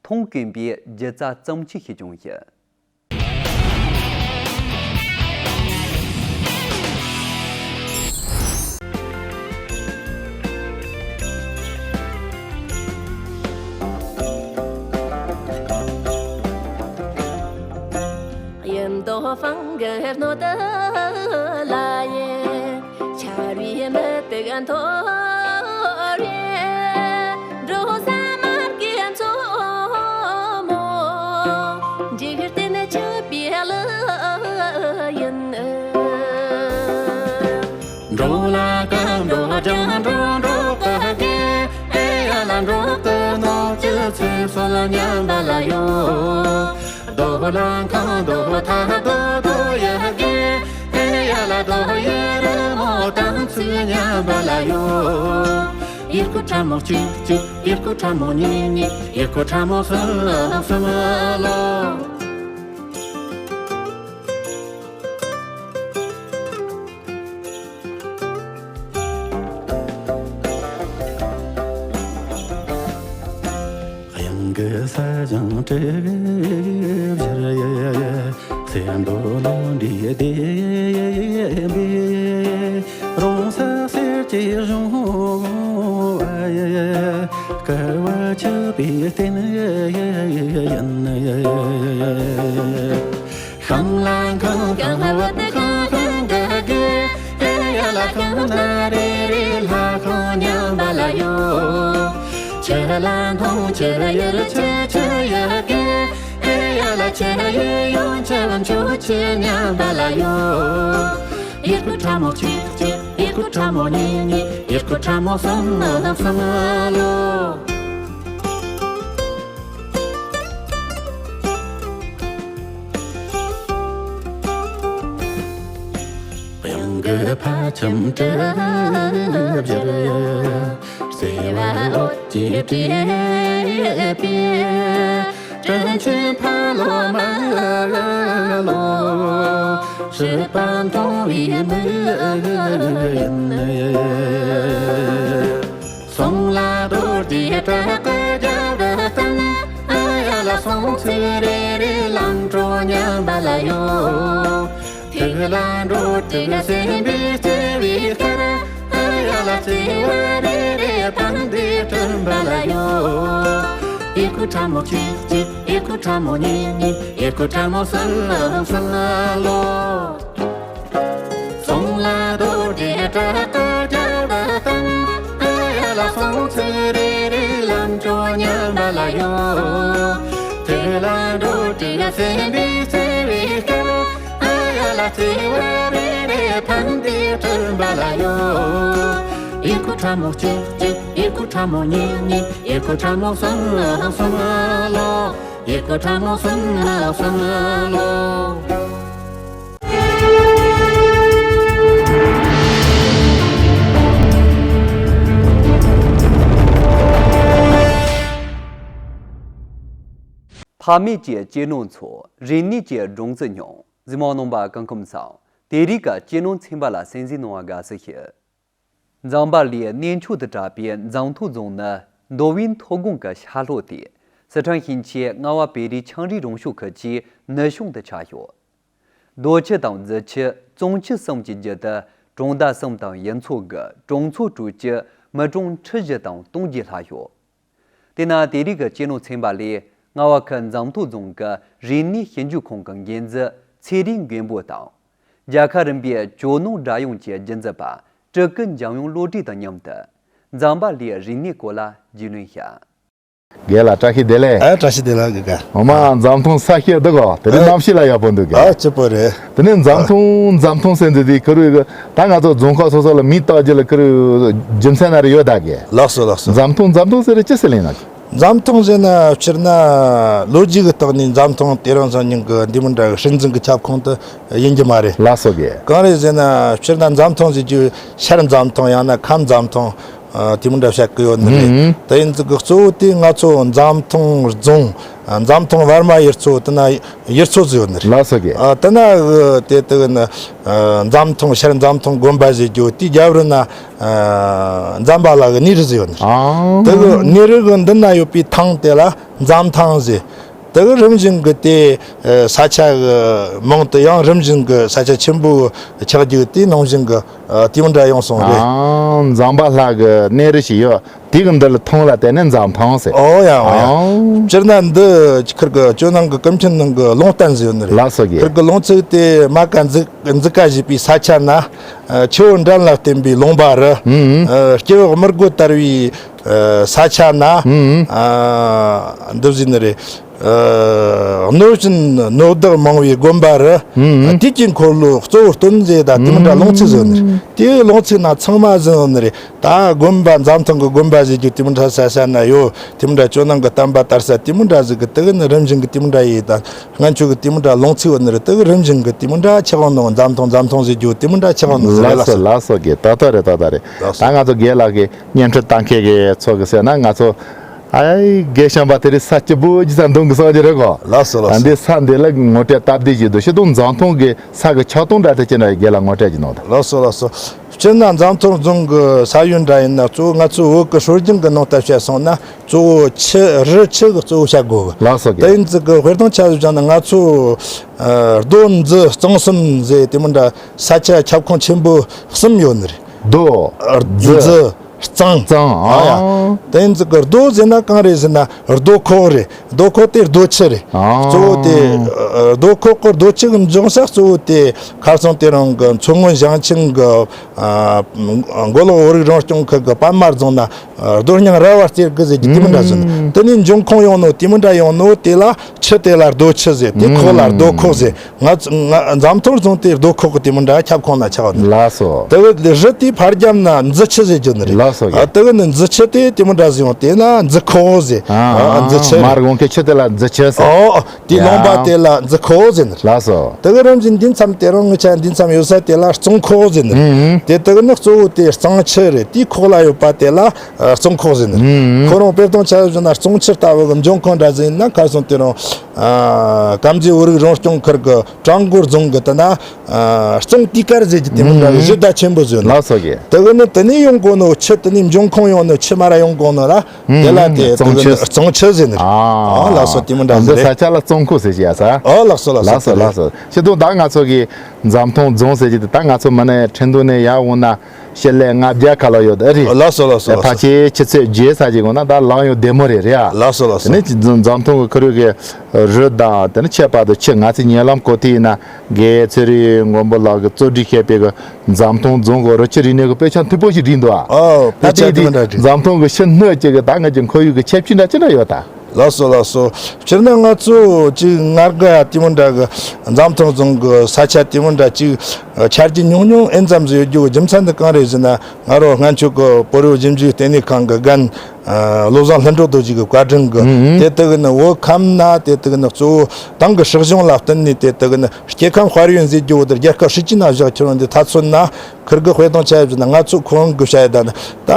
མཐོང་དཀོན་པའི་སྒྱུ་རྩལ་བརྩམས་ཆོས་ཤིག་ཀྱང་ཡིན། 东方的诺德拉耶，恰瑞耶的甘托耶，罗萨玛甘佐莫，吉格登的切比勒耶。 འགྲོ་ལ་གང་འགྲོ་ལྗང་འགྲོ་འགྲོ་ག་གེ། ཨེ་ཡ་ལ་འགྲོ་གི་ནོ་ཅི་ཚེ་སོ་ལ་ཉམས་པ་ལ་ཡོ། རྡོ་ལ་ཁང་རྡོ་ཐ་རྡོ་རྡོ་ཡ་གེ། ཨེ་ཡ་ལ་རྡོ་ཡ་རི་མོ་དང་ཚུལ་ཉམས་པ་ལ་ཡོ། ཡི་ཁུ་ཁྲ་མོ་གཅིག་གཅིག། ཡི་ཁུ་ཁྲ་མོ་གཉིས་གཉིས། ཡི་ཁུ་ཁྲ་མོ་གསུམ་གསུམ་ལོ། གཡང་གི་ས་ཞིང་དྲི་བཞར་ཡེ། སེ་མདོ་ལོ་འདྲིས་ལྡེམ་པའི། རོང་ས་གསེར་གྱི་གཞོང་བ་ཡེ། དཀར་བ་ཆགས་པའི་རྟེན་ཡིན། ཤང་ལ་ཁང་ཁང་བ་དེ་ཁང་ཁང་འདྲ་གི། ཨེ་ཡ་ལ་ཁང་ན་རེ་རེ་ལྷ་ཁང་ཉམས་པ་ལ་ཡོ། ཆུ་ལ་མཐོང་ཆུ་ཡུལ་ཆུ་ཆུ་ཡ་གི། ཨེ་ཡ་ལ་ཆུ་ཡུལ་ཡོང་ཆུ་བ་མཆོག་ཆུ་ཉམས་པ་ལ་ཡོ། ཡི་ཁུ་ཁྲ་མོ་གཅིག་གཅིག། ཡི་ཁུ་ཁྲ་མོ་གཉིས་གཉིས། ཡི་ཁུ་ཁྲ་མོ་གསུམ་གསུམ་ལོ། གཡང་གི་ཕ་ཁྱིམ་གྲུ་བཞིར་ཡོད། སེ་བ་འོད་ཀྱིས་སྤྲས་པའི། དྲིན་ཆེན་ཕ་ལོ་མ་ལོ། སྲིད་པ་མཐོང་བའི་མིག་ཡིན། གསུང་ལ་རྡོ་རྗེ་བྲག་གི་རྒྱབ་ཏུ་བསྟན། ཨ་ཡ་ལ་སོང་ཚེ་རེ་རེ་ལམ་འགྲོ་ཉམས་པ་ལ་ཡོ། ཐིག་ལ་འགྲོ་དྲུག་སེམས་པའི་སྐྱེ་བའི་ཁར། ཨ་ཡ་ལ་སྐྱེ་བ་རེ་རེ་ཕན་བདེ་བསྐྲུན་པ་ལ་ཡོ། ཡི་ཁུ་ཁྲ་མོ་གཅིག་གཅིག། ཡི་ཁུ་ཁྲ་མོ་གཉིས་གཉིས། ཡི་ཁུ་ཁྲ་མོ་གསུམ་གསུམ་ལོ། གསུང་ལ་རྡོ་རྗེ་བྲག་གི་རྒྱབ་ཏུ་བསྟན། ཨ་ཡ་ལ་སོང་ཚེ་རེ་རེ་ལམ་འགྲོ་ཉམས་པ་ལ་ཡོ། ཐིག་ལ་འགྲོ་དྲུག་སེམས་པའི་སྐྱེ་བའི་ཁར། ཨ་ཡ་ལ་སྐྱེ་བ་རེ་རེ་ཕན་བདེ་བསྐྲུན་པ་ལ་ཡོ། ཡི་ཁུ་ཁྲ་མོ་གཅིག་གཅིག། ཡི་ཁུ་ཁྲ་མོ་གཉིས་གཉིས། ཡི་ཁུ་ཁྲ་མོ་གསུམ་གསུམ་ལོ། ཡི་ཁུ་ཁྲ་མོ་གསུམ་གསུམ་ལོ། ཕ་མེས་ཀྱི་གཅེས་ནོར་འཚོ། རིག་གནས་ཀྱི་སྦྲང་རྩི་མྱོང་། གཟིགས་མོ་བ་རྣམ་པ་སྐུ་ཁམས་བཟང་། དེ་རིང་གི་གཅེས་ནོར་ཚན་པ་ལ་གསན་གཟིགས་གནང་བར་དགའ་བསུ་ཞུ། འཛམ་བྷ་ལའི་གནས་མཆོག་ཏུ་གྲགས་པའི་འཛམ་ཐང་རྫོང་ནི་མདོ་དབུས་མཐོ་སྒང་གི་ཤར་ལྷོ་སྟེ། སི་ཁྲོན་ཞིང་ཆེན་རྔ་བ་བེ་རི་ཆའང་རི་རང་ཤག་ཁུལ་གྱི་ནུབ་བྱང་དུ་ཆགས་ཡོད། རྡོ་ཆུ་དང་རྫི་ཆུ། ཙོང་ཆུ་གསུམ་གྱི་རྒྱུད་དུ་གྲོང་རྡལ་གསུམ་དང་ཡུལ་ཚོ་དགུ། གྲོང་ཚོ་དྲུག་ཅུ། མི་གྲངས་ཁྲི་བཞི་དང་སྟོང་བརྒྱད་ལྷག་ཡོད། དེས་ན་དེ་རིང་གི་གཅེས་ནོར་ཚན་པ་ལས། རྔ་བ་ཁུལ་འཛམ་ཐང་རྫོང་གི་རིག་གནས་ཞིབ་འཇུག་ཁང་གི་འགན་འཛིན་ཚེ་རིང་མགོན་པོ་དང་། རྒྱལ་ཁབ་རིམ་པའི་ཇོ་ནང་སྒྲ་དབྱངས་ཀྱི་རྒྱུན་འཛིན་པ་སྤྲུལ་སྐུ་འཇམ་དབྱངས་བློ་གྲོས་དང་མཉམ་དུ། འཛམ་བྷ་ལའི་རིག་གནས་སྐོར་ལ་རྒྱུས་ལོན་བྱ། རྒན་ལགས་བཀྲ་ཤིས་བདེ་ལེགས། ཨ། བཀྲ་ཤིས་བདེ་ལེགས་རྒན། འོ་མ་འཛམ་ཐང་ས་སྐྱིད་འདུག་གོ། དེ་རིང་ཨ། གནམ་གཤིས་ལ་ཡག་པོ་འདུག་ག། ཨ། སྐྱིད་པོ་རེད། དེ་ནས་འཛམ་ཐང་འཛམ་ཐང་ཟེར་འདི་དེ་ཁུ་རུ་ད་ང་ཚོ་རྫོང་ཁག་སོ་སོ་ལ་མིང་བཏགས་རྒྱུ་ལ་ཁུ་རུ་རྒྱུ་མཚན་ན་རེ་ཡོད་ད་གི། ལགས་སོ་ལགས་སོ། འཛམ་ཐང་འཛམ་ཐང་ཟེར་རེ་ཅི་ཟེར་ལེ་ན། འཛམ་ཐང་ཟེར་ན་སྤྱིར་ན་ལོ་རྒྱུས་ཀྱི་སྟེང་ནས་འཛམ་ཐང་དེ་རིང་སང་ཉིན་གྱི་འདི་མི་འདྲ་བའི་སྲིད་འཛིན་གྱི་ཁྱབ་ཁོངས་དུ་ཡིན་གྱི་མ་རེད། ལགས་སོ་གི། གང་རེད་ཟེར་ན་སྤྱིར་ན་འཛམ་ཐང་ཟེར་རྒྱུ་ཤར་འཛམ་ཐང་ཡང་ན་ཁམས་འཛམ་ཐང་། ཨ། དེ་མི་འདྲ་བཤད་གི་ཡོད་ནི་རེད། ཨུ། དེ་ཡིན་ཙི་གི་གཙོ་བོ་དེ་ང་ཚོ་འཛམ་ཐང་རྫོང་། ཨ། འཛམ་ཐང་བར་མ་ཡུལ་ཚོ་དེ་ན་ཡུལ་ཚོ་ཟིག་ཡོད་ནི་རེད། ལགས་སོ་གི། ཨ། དེ་ན་གི་དེ་དེ་གི་ནི། ཨ། འཛམ་ཐང་ཤར་འཛམ་ཐང་དགོན་པ་ཟེར་རྒྱུ་དེ་རྒྱབ་རི་ན། ཨ། འཛམ་བྷ་ལ་གི་གནས་རི་ཟིག་ཡོད་ནི་རེད། ཨ། དེ་གི་གནས་རི་གི་མདུན་ན་ཡོད་པའི་ཐང་དེ་ལ་འཛམ་ཐང་ཟེར། དེ་གི་རིམ་བཞིན་གི་དེ་ས་ཆ་གི་མིང་དེ་ཡང་རིམ་བཞིན་གི་ས་ཆ་ཆེན་པོ་ཆགས་རྒྱུ་དེ་ནང་བཞིན་གི། ཨ། དེ་མི་འདྲ་ཡོང་སོང་རེད། ཨང་། འཛམ་བྷ་ལ་གི་གནས་རི་ཞིག་ཡོད། དེ་གི་འདི་ལ་ཐང་ལ་བརྟེན་ནས་འཛམ་ཐང་ཟེར། ཨོ་ཡ་ཨོ་ཡ། ཨོ། སྤྱིར་ན་འདི་ཁིར་གི་ཇོ་ནང་གི་ཀུན་མཁྱེན་ནང་གི་ལུང་བསྟན་ཟེར་ཡོད་ནི་རེད། ལགས་སོ་རྒན། ཁིར་གི་ལུང་ཚིགས་དེ་མ་ཀ་འཛི་འཛི་ཀ་ཞེས་པའི་ས་ཆ་ན། ཨ། ཆུ་བོ་འགྲམ་ལ་བརྟེན་པའི་ལུང་པ་རུ། ཨུ། ཨ། སྐྱེ་བོ་དམུ་རྒོད་དར་བའི། ཨ། ས་ཆ་ན། ཨུ། ཨ། འདི་ཟེར་ནི་རེད། ཨ། གནོད་སྦྱིན་གནོད་བདག་མང་བའི་དགོན་པ་རུ། ཨུ། དུས་ཀྱི་འཁོར་ལོ་གཙོ་བོ་སྟོན་ཟེར་ད་དེ་མི་འདྲ་ལུང་ཚིགས་ཟེར་ནི་རེད། ཨུ། དེའི་ལུང་ཚིགས་ན་ཚང་མ་ཟེར་ནི་རེད། ད་དགོན་པ་འཛམ་ཐང་གི་དགོན་པ་ཟེར་རྒྱུ་དེ་མི་འདྲ་ས་ས་ན་ཡོད། དེ་མི་འདྲ་ཇོ་ནང་གི་བསྟན་པ་དར་ས་དེ་མི་འདྲ་ཟིག་གི་དེ་གི་ནི་རིམ་བཞིན་གི་དེ་མི་འདྲ་ཡིན་ད། སྔན་ཆད་གི་དེ་མི་འདྲ་ལུང་ཚིགས་བོ་ནི་རེད། དེ་གི་རིམ་བཞིན་གི་དེ་མི་འདྲ་ཆགས་ནོ། འཛམ་ཐང་འཛམ་ཐང་ཟེར་རྒྱུ་དེ་མི་འདྲ་ཆགས་ནོ་ཟེར། ལགས་སོ་ལགས་སོ། ལགས་སོ་རྒན། ཏག་ཏག་རེད། ཏག་ཏག་རེད། ལགས་སོ། ད་ང་ཚོ་རྒན་ལགས་ཀྱི་བརྙན་འཕྲིན་ལྟ་མཁན་གི་ཚོ་གི་ཟེར་ན། ང་ཚོ་ཨའི་རྒན་བྱམས་པ་དེ་རིང་ས་སྐྱིད་པོ་ཅིག་ས་འདོན་གི་སོང་རྒྱུ་རེད་གོ། ལགས་སོ་ལགས་སོ། ད་འདི་ས་འདི་ལ་ངོ་སྤྲོད་སྟབས་བདེ་ཞིག་འདུག་ཤི་འདུག་འཛམ་ཐང་གི་ས་གི་ཆགས་སྟངས་འདྲ་དེ་ཅི་འདྲ་ཡོད། རྒན་ལགས་ངོ་སྤྲོད་ཅིག་གནང་དང་། ལགས་སོ་ལགས་སོ། སྤྱིར་ན་འཛམ་ཐང་རྫོང་གི་ས་ཡུལ་འདྲ་ཡིན་ན་གཙོ་བོ་ང་ཚོའི་བོད་ཀྱི་སྲོལ་རྒྱུན་གྱི་ནང་ལྟར་བཤད་སོང་ན། གཙོ་བོ་ཆུ། རི་ཆུ་གི་གཙོ་བོ་བཤད་དགོས་གི། ལགས་སོ་རྒན། དེ་ཡིན་ཙི་གི་དཔེར་བཏང་ཆ་བཞག་ན་ང་ཚོ། ཨ། རྡོ་མཛོད་གཙང་གསུམ་ཟེར་དེ་མོ་འདྲ་ས་ཆ་ཁྱབ་ཁོངས་ཆེན་པོ་གསུམ་ཡོད་ནི་རེད། རྡོ། མཛོད། མཛོད། གཙང་། གཙང་། ཨ་ཡ། ཨ། དེ་ཡིན་ཙི་གི་རྡོ་ཟེར་ན་གང་རེད་ཟེར་ན་རྡོ་ཁོག་རེད། རྡོ་ཁོག་དེ་རྡོ་ཆུ་རེད། ཨ། གཙོ་བོ་དེ། ཨ། རྡོ་ཁོག་གི་རྡོ་ཆུ་གི་འབྱུང་ས་གཙོ་བོ་དེ་ཁ་སང་དེ་རིང་གི་མཚོ་སྔོན་ཞིང་ཆེན་གི། ཨ། མགོ་ལོག་བོད་རིགས་རང་སྐྱོང་ཁུལ་གི་པད་མ་རྫོང་ན། ཨ། རྡོ་སྙིང་ར་བ་རྩེ་དགུ་ཟེར་གྱི་དེ་མོ་འདྲ་ཟེར། ཨུམ། དེ་ནས་འབྱུང་ཁུངས་ཡོང་ནོ་དེ་མོ་འདྲ་ཡོང་ནོ་དེ་ལ་ཆུ་དེ་ལ་རྡོ་ཆུ་ཟེར། དེ་ཁོག་ལ་ཨུམ། རྡོ་ཁོག་ཟེར། ང་ཚོ་ང་འཛམ་ཐང་རྫོང་དེ་རྡོ་ཁོག་གི་དེ་མོ་འདྲ་ཁྱབ་ཁོངས་ན་ཆགས་ནི། ལགས་སོ། དེ་གི་རི་དེ་ཕར་རྒྱབ་ན་མཛུ་ཆུ་ཟེར་གྱི་ནི་རེད། ལགས་སོ། ཨ། དེ་གི་ནི་མཛུ་ཆུ་དེ་དེ་མོ་འདྲ་ཟེར་ཡོང་དེ་ན་མཛུ་ཁོག་ཟེར། ཨ། ཨ། མཛུ་ཆུ། མར་གོང་གི་ཆུ་དེ་ལ་མཛུ་ཆུ་ཟེར། ཨོ། དེའི་ཡ། ལུང་པ་དེ་ལ་མཛུ་ཁོག་ཟེར་ནི་རེད། ལགས་སོ། དེ་གི་རིམ་བཞིན་འདི་མཚམས་དེ་རིང་ངི་ཆ་འདི་མཚམས་ཡོད་ས་དེ་ལ་གཙང་ཁོག་ཟེར་ནི་རེད། ཨུ་ཨུ། དེ་དེ་གི་ནི་གཙོ་བོ་དེ་གཙང་ཆུ་རེད། དེའི་ཁོག་ལ་ཡོད་པ་དེ་ལ། ཨ། གཙང་ཁོག་ཟེར་ནི་རེད། ཨུ་ཨུ། ཁོ་རང་དཔེར་བཏང་ཆ་བཞག་ན་གཙང་ཆུ་ལྟ་བུ་གི་འབྱུང་ཁུངས་འདྲ་ཟིག་ཡིན་ན་ཁ་སང་དེ་རིང་། ཨ། དཀར་མཛེས་བོད་རིགས་རང་སྐྱོང་ཁུལ་གི་བྲག་འགོ་རྫོང་གི་དེ་ན། ཨ། གཙང་དུས་དཀར་ཟེར་གྱི་དེ་མོ་འདྲ་གི། ཨུ་ཨུ། གཞི་བདག་ཆེན་པོ་ཟེར་ནི། ལགས་སོ་རྒན། དེ་གི་ནི་དེ་ནས་ཡོང་གོ་ནོ་ཆུ། དེ་ནས་འབྱུང་ཁུངས་ཡོང་ནོ་ཆུ་མར་ཡོང་གོ་ནོ་ལ། དེ་ལ་དེ་གཙང་ཆུ། གཙང་ཆུ་ཟེར་ནི་རེད། ཨ། ཨ། ལགས་སོ། དེ་མོ་འདྲ་ཟིག་རེད། འདི་ས་ཆ་ལ་གཙང་ཁོག་ཟེར་གྱི་ཡ་ས། ཨ། ལགས་སོ་ལགས་སོ། ལགས་སོ། དེ་རེད། ལགས་སོ། ཤི་འདུག་ད་ང་ཚོ་གི་འཛམ་ཐང་རྫོང་ཟེར་གྱི་དེ་ད་ང་ཚོ་མི་ནི་ཁྲིན་ཏུའུ་ནས་ཡར་འོང་ན་ཞི་ལི་ལྔ་བརྒྱ་ཁ་ལོ་ཡོད་རེད། ལགས་སོ་ལགས་སོ། ཨ། ལགས་སོ། ཕལ་ཆེར་ཆུ་ཚོད་བརྒྱད་ས་ཅིག་འོང་ན་ད་ལམ་ཡང་བདེ་མོ་རེད། རེད་ཨ། ལགས་སོ་ལགས་སོ། དེ་ནས་འཛམ་ཐང་གི་ཁོར་ཡུག་གི་རི་དང་དེ་ནས་ཆད་པ་དང་ཆུ། ང་ཚོས་ཉེ་ལམ་གོ་ཐོས་ཡིན་ན། རྒན་ཚེ་རིང་མགོན་པོ་ལགས་ཀྱིས་གཙོ་སྒྲིག་བྱས་པའི་གི་འཛམ་ཐང་རྫོང་གི་རི་ཆུ་རིག་གནས་ཀྱི་དཔེ་ཆ་མཐུག་པོ་ཞིག་བྲིས་འདུག་ཨ། ཨོ། དཔེ་ཆ་དེ་དེ་འདྲ་བྲིས། འཛམ་ཐང་གི་ཕྱི་སྣོད་ཅིག་གི་ད་ང་ཚོའི་ཁོར་ཡུག་གི་ཁྱད་ཆོས་འདྲ་ཅི་འདྲ་ཡོད་ད། ལགས་སོ་ལགས་སོ། སྤྱིར་ན་ང་ཚོ་ཅིག་ངར་ག་ཡ་དེ་མོ་འདྲ་གི་འཛམ་ཐང་རྫོང་གི་ས་ཆ་དེ་མོ་འདྲ་ཅིག་ཆ་རྒྱུས་ཉུང་ཉུང་ཨེ་ཙམ་ཟིག་ཡོད་རྒྱུ་གི་རྒྱུ་མཚན་དེ་གང་རེད་ཟེར་ན། ང་རང་སྔོན་ཆད་གི་བོད་རིགས་ཞིབ་འཇུག་ལྟེ་གནས་ཁང་གི་རྒན། ཨ། བློ་བཟང་ལྷུན་གྲུབ་རྡོ་རྗེ་གི་བཀའ་དྲིན་གི། ཨུ་ཨུ། དེ་དེ་གི་ནི་བོད་ཁམས་ན་དེ་དེ་གི་ནི་གཙོ་བོ་ཏང་གི་སྲིད་གཞུང་ལ་བསྟུན་ནས་དེ་དེ་གི་ནི་སྐྱེ་ཁམས་དཔལ་ཡོན་ཟེར་རྒྱུ་བོ་དེ་རྒྱལ་ཁབ་སྲིད་ཇུས་ནང་བཞག་ཁྱེར་ཡོང་དུས། ད་མཚོན་ན་ཁིར་གི་དཔེ་དང་ཆ་བཞག་ན་ང་ཚོ་ཁོང་གི་བཤད་ཡ་ད་ནི་ད་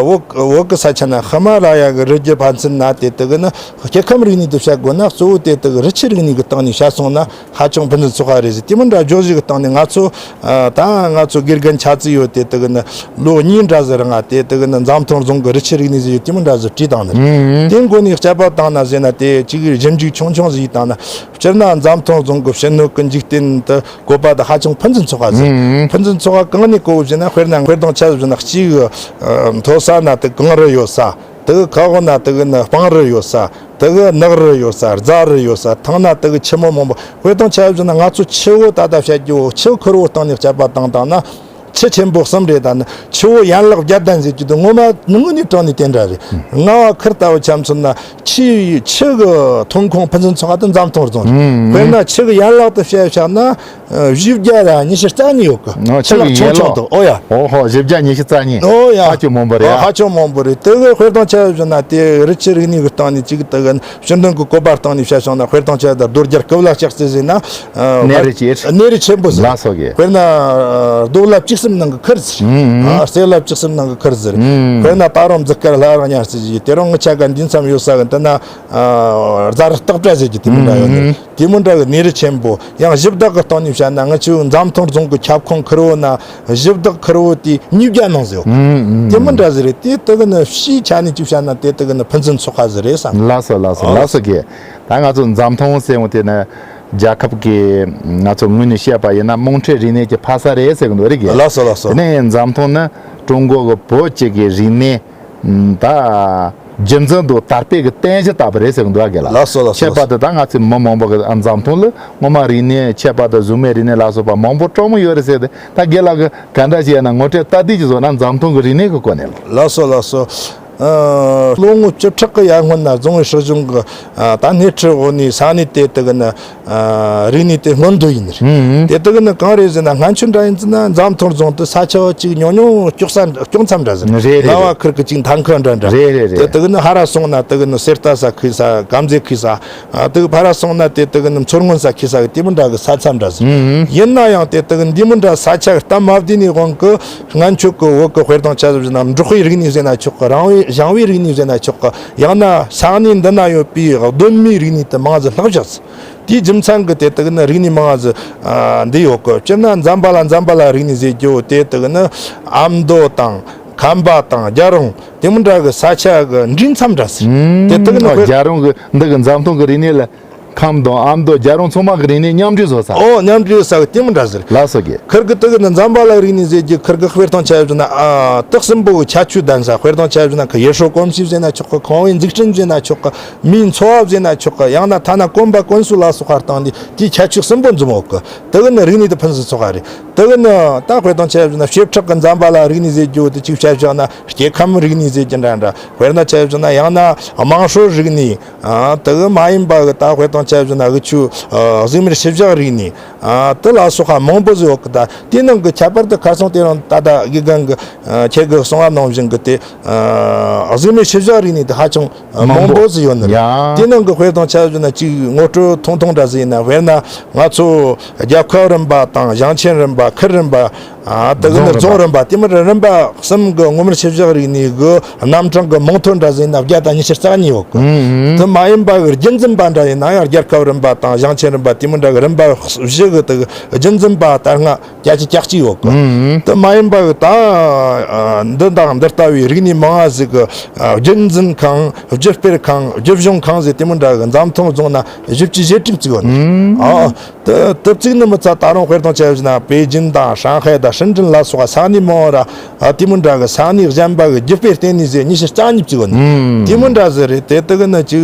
བོད་བོད་གི་ས་ཆ་ན་ཧི་མ་ལ་ཡ་གི་རི་རྒྱུད་ཕན་ཚུན་ན་དེ་དེ་གི་ནི་སྐྱེ་ཁམས་རིག་གནས་དེ་བཤད་དགོས་ན་གཙོ་བོ་དེ་དེ་གི་རི་ཆུ་རིག་གནས་གི་སྟེང་ནས་བཤད་སོང་ན། ཧ་ཅང་ཕུན་སུམ་ཚོགས་པ་རེད་ཟེར། དེ་མོ་འདྲ་བརྗོད་གཞི་གི་སྟེང་ནས་ང་ཚོ། ཨ། ད་ང་ཚོ་དགེ་རྒན་ཆ་ཚིག་ཡོད་དེ་དེ་གི་ནི་ལོ་གཉིས་འདྲ་ཟིག་རིང་ང་དེ་དེ་གི་ནི་འཛམ་ཐང་རྫོང་གི་རི་ཆུ་རིག་གནས་ཟེར་དེ་མོ་འདྲ་ཟིག་བྲིས་བཏང་ནི། ཨུ་ཨུ། དེ་མགོ་ནས་དཔྱད་པ་བཏང་ན་ཟེར་ན་དེ་ཅིག་ཞིབ་འཇུག་ཆུང་ཆུང་ཟིག་བཏང་ན། སྤྱིར་ན་འཛམ་ཐང་རྫོང་གི་ཕྱི་སྣོད་ཀྱི་འཇིག་རྟེན་དུ་བཀོད་པ་དེ་ཧ་ཅང་ཕུན་སུམ་ཚོགས་པ་ཟིག། ཨུ་ཨུ། ཕུན་སུམ་ཚོགས་པ་གང་ནས་གོ་བ་ཟེར་ན། དཔེར་ན་དཔེར་བཏང་ཆ་བཞག་ན་གཅིག་གི་མཐོ་ས་ན་དེ་གངས་རི་ཡོད་ས། དེ་གི་ཁ་འོག་ན་དེ་གི་ནི་སྤང་རི་ཡོད་ས། དེ་གི་ནགས་རི་ཡོད་ས། རྫ་རི་ཡོད་ས། ཐང་ན་དེ་གི་ཆུ་མོ་མང་པོ། དཔེ་དང་ཆ་བཞག་ན་ང་ཚོ་ཆུ་བོ་ད་ལྟ་བཤད་རྒྱུ་བོ་ཆུ་ཁེར་བོ་སྟེང་ནས་དཔྱད་པ་བཏང་བཏང་ན་ཆུ་ཆེན་པོ་གསུམ་རེད། ད་ནི་ཆུ་བོ་ཡན་ལག་བརྒྱད་ལྡན་ཟེར་རྒྱུ་དེ་ངོ་མ་དངོས་གནས་དྲང་ནས་དེ་འདྲ་རེད། ཨུ། རྔ་བ་ཁུལ་ལྟ་བུ་ཆ་མཚོན་ན་ཆུ་ཆུ་གི་ཐོན་ཁུངས་ཕུན་སུམ་ཚོགས་པ་དེ་འཛམ་ཐང་རྫོང་རེད། ཨུ། དཔེར་ན་ཆུ་གི་ཡན་ལག་དེ་བཤད་བཞག་ན། ཨ། བཞི་བརྒྱ་ར་ཉི་ཤུ་རྩ་གཉིས་ཡོད་གི། ཨ། ཆུ་ལག་ཆུང་ཆུང་དུ། ཨོ་ཡ། ཨོ་ཧོ། བཞི་བརྒྱ་ཉི་ཤུ་རྩ་གཉིས། ཨོ་ཡ། ཧ་ཅང་མང་པོ་རེད་ཡ། ཨ། ཧ་ཅང་མང་པོ་རེད། དེ་གི་དཔེར་བཏང་ཆ་བཞག་ན་དེ་རི་ཆུ་རིག་གནས་ཀྱི་སྟེང་ནས་གཅིག་དེ་གི་ཕྱི་འདོན་གྱི་བཀོད་པ་སྟེང་ནས་བཤད་སོང་ན། དཔེར་བཏང་ཆ་བཞག་ན་རྡོ་རྒྱལ་སྐུ་བླ་ལྕགས་རྩེ་ཟེར་ན། ཨ། གནས་རི་ཆེ། གནས་རི་ཆེན་པོ་ཟེར། ལགས་སོ་རྒན། དཔེར་ན་རྡོ་བླ་བཅུ་གསུམ་ནང་གི་ཁུར་ཟེར། ཨུ། ཨ། རྩེ་བླ་བཅུ་གསུམ་ནང་གི་ཁུར་ཟེར། ཨུ། དཔེར་ན་ད་རུང་འཛི་དཀར་ལྷ་རང་ཉར་ཟེར་གྱི། དེ་རིང་ངི་ཆ་ག་འདི་མཚམས་ཡོད་ས་གི་འདི་ན། ཨ། རྫ་རི་སྟག་བྲག་ཟེར་གྱི་དེ་མོ་འདྲ་ཡོད་ནི། ཨུ། དེ་མོ་འདྲ་གི་གནས་རི་ཆེན་པོ། ཡང་གཞི་བདག་གི་སྟེང་ནས་བཤད་ན་ང་ཚོའི་འཛམ་ཐང་རྫོང་གི་ཁྱབ་ཁོངས་ཁེར་བོ་ན་གཞི་བདག་ཁེར་བོ་དེ་ཉིས་བརྒྱ་ནང་ཟེར། ཨུ། ཨུ། དེ་མོ་འདྲ་ཟིག་རེད། དེ་དེ་གི་ནི་ཕྱིའི་ཆ་ནས་ཅིག་བཤད་ན་དེ་དེ་གི་ནི་ཕུན་སུམ་ཚོགས་པ་ཟིག་རེད་བསམ། ལགས་སོ་ལགས་སོ། ཨོ། ལགས་སོ་རྒན། ད་ང་ཚོ་འཛམ་ཐང་ཟེར་འོང་དེ་ནི་རྒྱལ་ཁབ་ཀྱི་ང་ཚོ་ངོས་ནས་བཤད་པ་ཡིན་ན་དམངས་ཁྲོད་རིག་གནས་ཀྱི་ཕ་ས་རེད་ཟེར་གི་འདུག་རེད་གི། ལགས་སོ་ལགས་སོ། དེ་ནས་འཛམ་ཐང་ནི་ཀྲུང་གོ་གི་བོད་ཅིག་གི་རིག་གནས། ད་རྒྱུ་མཚན་དང་དར་སྤེལ་གྱི་རྟེན་གཞི་ལྟ་བུ་རེད་ཟེར་གི་འདུག་ག་ལགས། ལགས་སོ་ལགས་སོ། ཁྱད་པར་དུ་ད་ང་ཚོའི་མི་མང་པོ་གི་འཛམ་ཐང་ལ་སྔོན་མ་རིག་གནས་ཁྱད་པར་དུ་གཟུགས་མེད་རིག་གནས་ལ་སོགས་པ་མང་པོ་གྲོགས་མོ་ཡོད་རེད་ཟེར་ཏེ། ད་རྒན་ལགས་ཀྱིས་ག་འདྲ་ཞིག་ཡིན་ན་ངོ་སྤྲོད་ཏག་ཏག་ཅིག་བཟོ་ན། འཛམ་ཐང་གི་རིག་གནས་ཀྱི་སྐོར་ནས་ལ། ལགས་སོ་ལགས་སོ། ལོ་ངོ་བཅུ་ཕྲག་གི་ཡར་སྔོན་ན་རྫོང་ཨུད་སྲིད་གཞུང་གི་ད་སྣེ་ཁྲིད་འོག་ནས་ས་གནས་དེ་དག་ནས། ཨ། རིག་གནས་དེ་སྔོན་འདོན་ཡིན་རེད། ཨུ། དེ་དག་ནི་གང་རེད་ཟེར་ན། སྔོན་ཆད་འདྲ་ཡིན་ཟེར་ན་འཛམ་ཐང་རྫོང་དུ་ས་ཆ་གཅིག་ཉུང་ཉུང་ཀྱོག་ས་ཀྱོག་མཚམས་འདྲ་ཟེར། རེད་རེད། གླ་བ་ཁུར་གི་གཅིག་མཐའ་ཁུལ་འདྲ་འདྲ། རེད་རེད་རེད། དེ་དག་ནི་ཕར་ར་སོང་ན་དེ་གི་ནི་གསེར་རྟ་ས་ཁུལ་ས། དཀར་མཛེས་ཁུལ་ས། ཨ། དེ་གི་ཕར་ར་སོང་ན་དེ་དག་ནི་མཚོ་སྔོན་ས་ཁུལ་ས་གི་དེ་མོ་འདྲ་གི་ས་མཚམས་འདྲ་ཟེར། ཨུ། ཡིན་ན་ཡང་དེ་དག་ནི་འདི་མོ་འདྲ་ས་ཆ་གི་སྟབས་མ་བདེ་ནི་དབང་གིས། སྔོན་ཆད་གི་བོད་གི་དཔེ་དང་ཆ་བཞག་ན་འབྲོག་པའི་རིག་གནས་ཟེར་ན་ཆོག་གི། རང་བའི་ཞིང་པའི་རིག་གནས་ཟེར་ན་ཆོག་གི། ཡང་ན་ས་གནས་འདི་ན་ཡོད་པའི་གདོད་མའི་རིག་གནས་དེ་མང་ཟིག་ལྷག་བཞག་ཟིག། དེའི་རྒྱུ་མཚན་གྱིས་དེ་དག་ནི་རིག་གནས་མང་ཟིག་ཨ་འདི་ཡོད་གི། སྤྱིར་ན་འཛམ་བྷ་ལ་འཛམ་བྷ་ལ་རིག་གནས་ཟེར་རྒྱུ་དེ་དག་ནི་ཨ་མདོ་དང་ཁམས་པ་དང་རྒྱལ་རོང་དེ་མོ་འདྲ་གི་ས་ཆ་གི་འདྲེས་མཚམས་འདྲ་ཟིག། དེ་དག་ནི། ཨོ། དཔེ། རྒྱལ་རོང་གི་འདི་གི་འཛམ་ཐང་གི་རིག་གནས་ལ། ཁམས་དང་ཨ་མདོ་རྒྱལ་རོང་ཚང་མ་གི་རིག་གནས་མཉམ་འདྲེས་བཟོ་ས། ཨོ། མཉམ་འདྲེས་ས་གི་དེ་མོ་འདྲ་ཟིག། ལགས་སོ་རྒན། ཁིར་གི་དེ་གི་ནི་འཛམ་བྷ་ལ་རིག་གནས་ཟེར་རྒྱུ་ཁིར་གི་དཔེ་སྟོན་ཆ་བཞག་ན། ཨ། དེ་གསུམ་པོ་གི་ཁྱད་ཆོས་ལྡན་ས། དཔེ་སྟོན་ཆ་བཞག་ན་ཁི་ཡུལ་སྲོལ་གོམས་གཤིས་ཟེར་ན་ཆོག་གི། ཁང་བའི་འཛུགས་སྐྲུན་ཟེར་ན་ཆོག་གི། མིའི་འཚོ་བ་ཟེར་ན་ཆོག་གི། ཡང་ན་ཐ་ན་གོན་པ་གོན་ཚུལ་ལ་སོགས་པ་བཏང་ནས་དེའི་ཁྱད་ཆོས་གསུམ་པོ་འཛོམས་ཡོད་གི། དེ་གི་ནི་རིག་གནས་དེ་ཕུན་སུམ་ཚོགས་པ་རེད། དེ་གི་ནི་ད་དཔེ་སྟོན་ཆ་བཞག་ན་བྱེ་བྲག་གི་འཛམ་བྷ་ལ་རིག་གནས་ཟེར་རྒྱུ་དེ་གཅིག་ཆ་བཞག་ན། སྐྱེ་ཁམས་རིག་གནས་ཟེར་རྒྱུ་འདྲ་འདྲ། དཔེར་ན་ཆ་བཞག་ན་ཡང་ན་དམངས་སྲོལ་རིག་གནས། ཨ། དེ་གི་མ་ཡིན་པ་གི་ད་དཔེ་སྟོན་ཆ་བཞག་ན་འུ་ཆོའི། ཨ། གཟུགས་མེད་ཤུལ་བཞག་རིག་གནས། ཨ། དེ་ལ་སོགས་པ་མང་པོ་ཟིག་ཡོད་གི། ད་དེའི་ནང་གི་ཁྱད་པར་དུ་ཁ་སང་དེ་རིང་ད་ལྟ་དགེ་རྒན་གི། ཨ། ཁྱེད་གི་གསུང་བ་ནང་བཞིན་གི་དེ། ཨ། གཟུགས་མེད་ཤུལ་བཞག་རིག་གནས་དེ་ཧ་ཅང་མང་པོ་ཟིག་ཡོད་ནི་རེད། ཡ། དེའི་ནང་གི་དཔེ་སྟོན་ཆ་བཞག་ན་གཅིག་ངོ་སྤྲོད་ཐུང་ཐུང་འདྲ་ཟིག་ཡིན་ན། དཔེར་ན་ང་ཚོ་རྒྱལ་ཁབ་རིམ་པ་དང་ཞིང་ཆེན་རིམ་པ། ཁུལ་རིམ་པ། ཨ། དེ་གི་ནི་རྫོང་རིམ་པ། རྫོང་རིམ་པ་དེ་མོ་རིམ་པ་གསུམ་གི་སྔོན་མར་ཤུལ་བཞག་རིག་གནས་གི་རྣམ་གྲངས་གི་མིང་ཐོ་འདྲ་ཟིག་ཡིན་ན་བརྒྱ་དང་ཉི་ཤུ་རྩ་གཉིས་ཡོད་གི། ཨུ། དེ་མ་ཡིན་པ་གི་རྒྱུན་འཛིན་པ་འདྲ་ཡིན་ན་ཡང་རྒྱལ་ཁབ་རིམ་པ་དང་ཞིང་ཆེན་རིམ་པ་དེ་མོ་འདྲ་གི་རིམ་པ་བཞི་གི་དེ་གི་རྒྱུན་འཛིན་པ་ལྟར་སྔ་བརྒྱད་ཅུ་གྱ་གཅིག་ཡོད་གི། ཨུ། དེ་མ་ཡིན་པ་གི་ད། ཨ། འདི་དང་འདི་ལྟ་བུའི་རིག་གནས་མང་ང་ཟིག་གི། ཨ། རྒྱུན་འཛིན་ཁང་། བརྒྱུད་སྤེལ་ཁང་། རྒྱུད་གཞུང་ཁང་ཟེར་དེ་མོ་འདྲ་གི་འཛམ་ཐང་རྫོང་ན་བཞི་བཅུ་ཞེ་དྲུག་ཙམ་ཡོད་ནི། ཨུ། ཨ། དེ་དེ་བརྩིས་ནི་མི་ཚད། ད་རུང་དཔེ་སྟོན་ཆ་བཞག་ན་པེ་ཅིན་དང་ཧྲང་ཧའེ་དང་ཧྲིན་ཀྲིན་ལ་སོགས་པ་ས་གནས་མང་བོ་ར། ཨ། དེ་མོ་འདྲ་གི་ས་གནས་གཞན་པ་གི་བརྒྱུད་སྤེལ་ལྟེ་གནས་ཟེར་ཉི་ཤུ་རྩ་གཉིས་བརྩིས་ཡོད་ནི། ཨུ། དེ་མོ་འདྲ་ཟིག་རེད། དེ་དག་ནི་ཅིག་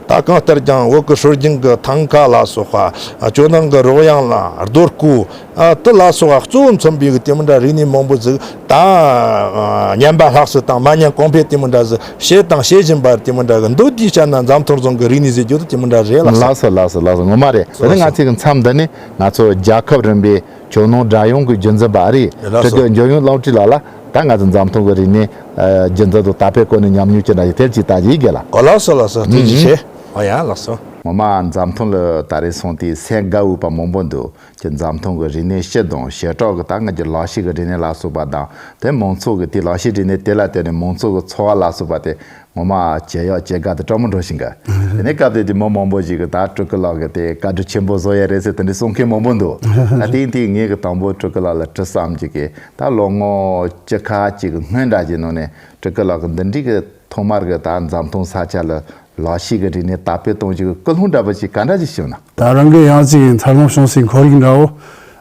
ད་གང་ལྟར་ཀྱང་བོད་གི་སྲོལ་རྒྱུན་གི་ཐང་ཀ་ལ་སོགས་པ། ཨ། ཇོ་ནང་གི་རོལ་དབྱངས་ལ། རྡོ་བརྐོས། ཨ། དེ་ལ་སོགས་པ་གཙོ་བོ་མཚོན་པའི་གི་དེ་མོ་འདྲ་རིག་གནས་མང་པོ་ཟིག། ད། ཨ། ཉམས་པ་སླར་གསོ་དང་མ་ཉམས་གོང་འཕེལ་དེ་མོ་འདྲ་ཟིག་བྱས་དང་བྱེད་བཞིན་པ་དེ་མོ་འདྲ་གི་འདུག། དེའི་ཆ་ན་འཛམ་ཐང་རྫོང་གི་རིག་གནས་ཟེར་རྒྱུ་དེ་དེ་མོ་འདྲ་རེད་ལགས་སོ། ལགས་སོ་ལགས་སོ། ངོ་མ་རེད། དེ་ནི་ང་ཚོའི་གི་མཚམས་འདི་ནས་ང་ཚོ་རྒྱལ་ཁབ་རིམ་པའི་ཇོ་ནང་སྒྲ་དབྱངས་གི་རྒྱུན་འཛིན་པ་ཨ་རིག་ལགས་སོ། སྤྲུལ་སྐུ་འཇམ་དབྱངས་བློ་གྲོས་ལགས་ལ། ད་ང་ཚོ་འཛམ་ཐང་གི་རིག་གནས། ཨ། རྒྱུན་འཛིན་དང་དར་སྤེལ་སྐོར་ནས་ཉམས་མྱོང་ཅི་འདྲ་ཞིག་དེར་ཅིག་ལྟ་ཞིག་རྒན་ལགས། ཨོ། ལགས་སོ་ལགས་སོ། ཐུགས་རྗེ་ཆེ། ཨོ་ཡ། ལགས་སོ། ངོ་མ་འཛམ་ཐང་ལ་ད་རེས་སོང་དུས་སེམས་དགའ་འོས་པ་མང་པོ་འདུག། ཁྱེད་འཛམ་ཐང་གི་རིག་གནས་སྤྱི་དང་བྱེ་བྲག་གི་ད་ང་ཚོའི་ལག་ཤེས་ཀྱི་རིག་གནས་ལ་སོགས་པ་དང་། དེ་མང་ཚོགས་ཀྱི་དེ་ལག་ཤེས་རིག་གནས་དེ་ལ་བརྟེན་ནས་མང་ཚོགས་ཀྱི་འཚོ་བ་ལ་སོགས་པ་དེ་ངོ་མ་ཇེ་ཡག་ཇེ་དགའ་དང་སྤྲོ་མོ་འགྲོ་བཞིན་གི། དེ་ནས་སྐབས་དེ་དུས་མི་མང་པོ་ཞིག་གིས་ད་སྤྲུལ་སྐུ་ལགས་ཀྱིས་དེ་བཀའ་དྲིན་ཆེན་པོ་བཟོ་ཡ་རེད་ཟེར་དེ་འདྲའི་གསུང་མཁན་མང་པོ་འདུག། ད་དེ་ཡིན་དུས་ངས་གི་དང་པོ་སྤྲུལ་སྐུ་ལགས་ལ་དྲི་བསམ་གྱི་གི། ད་ལོ་ངོ་བཅུ་ཁ་ཅིག་གི་སྔོན་འདྲ་ཅིག་ནང་ནས་སྤྲུལ་སྐུ་ལགས་ཀྱིས་འདི་འདྲའི་གི་ཐོག་མར་གི་ད་འཛམ་ཐང་ས་ཆ་ལ་ལག་ཤེས་ཀྱི་རིག་གནས་དར་སྤེལ་གཏོང་རྒྱུ་གི་ཀུན་སློང་འདྲ་པོ་ཅིག་ག་འདྲ་ཅིག་བྱུང་ན། ད་རང་གི་ཡང་ཅིག་འཚར་ལོངས་བྱུང་སའི་ཁོར་ཡུག་འདྲ་བོ།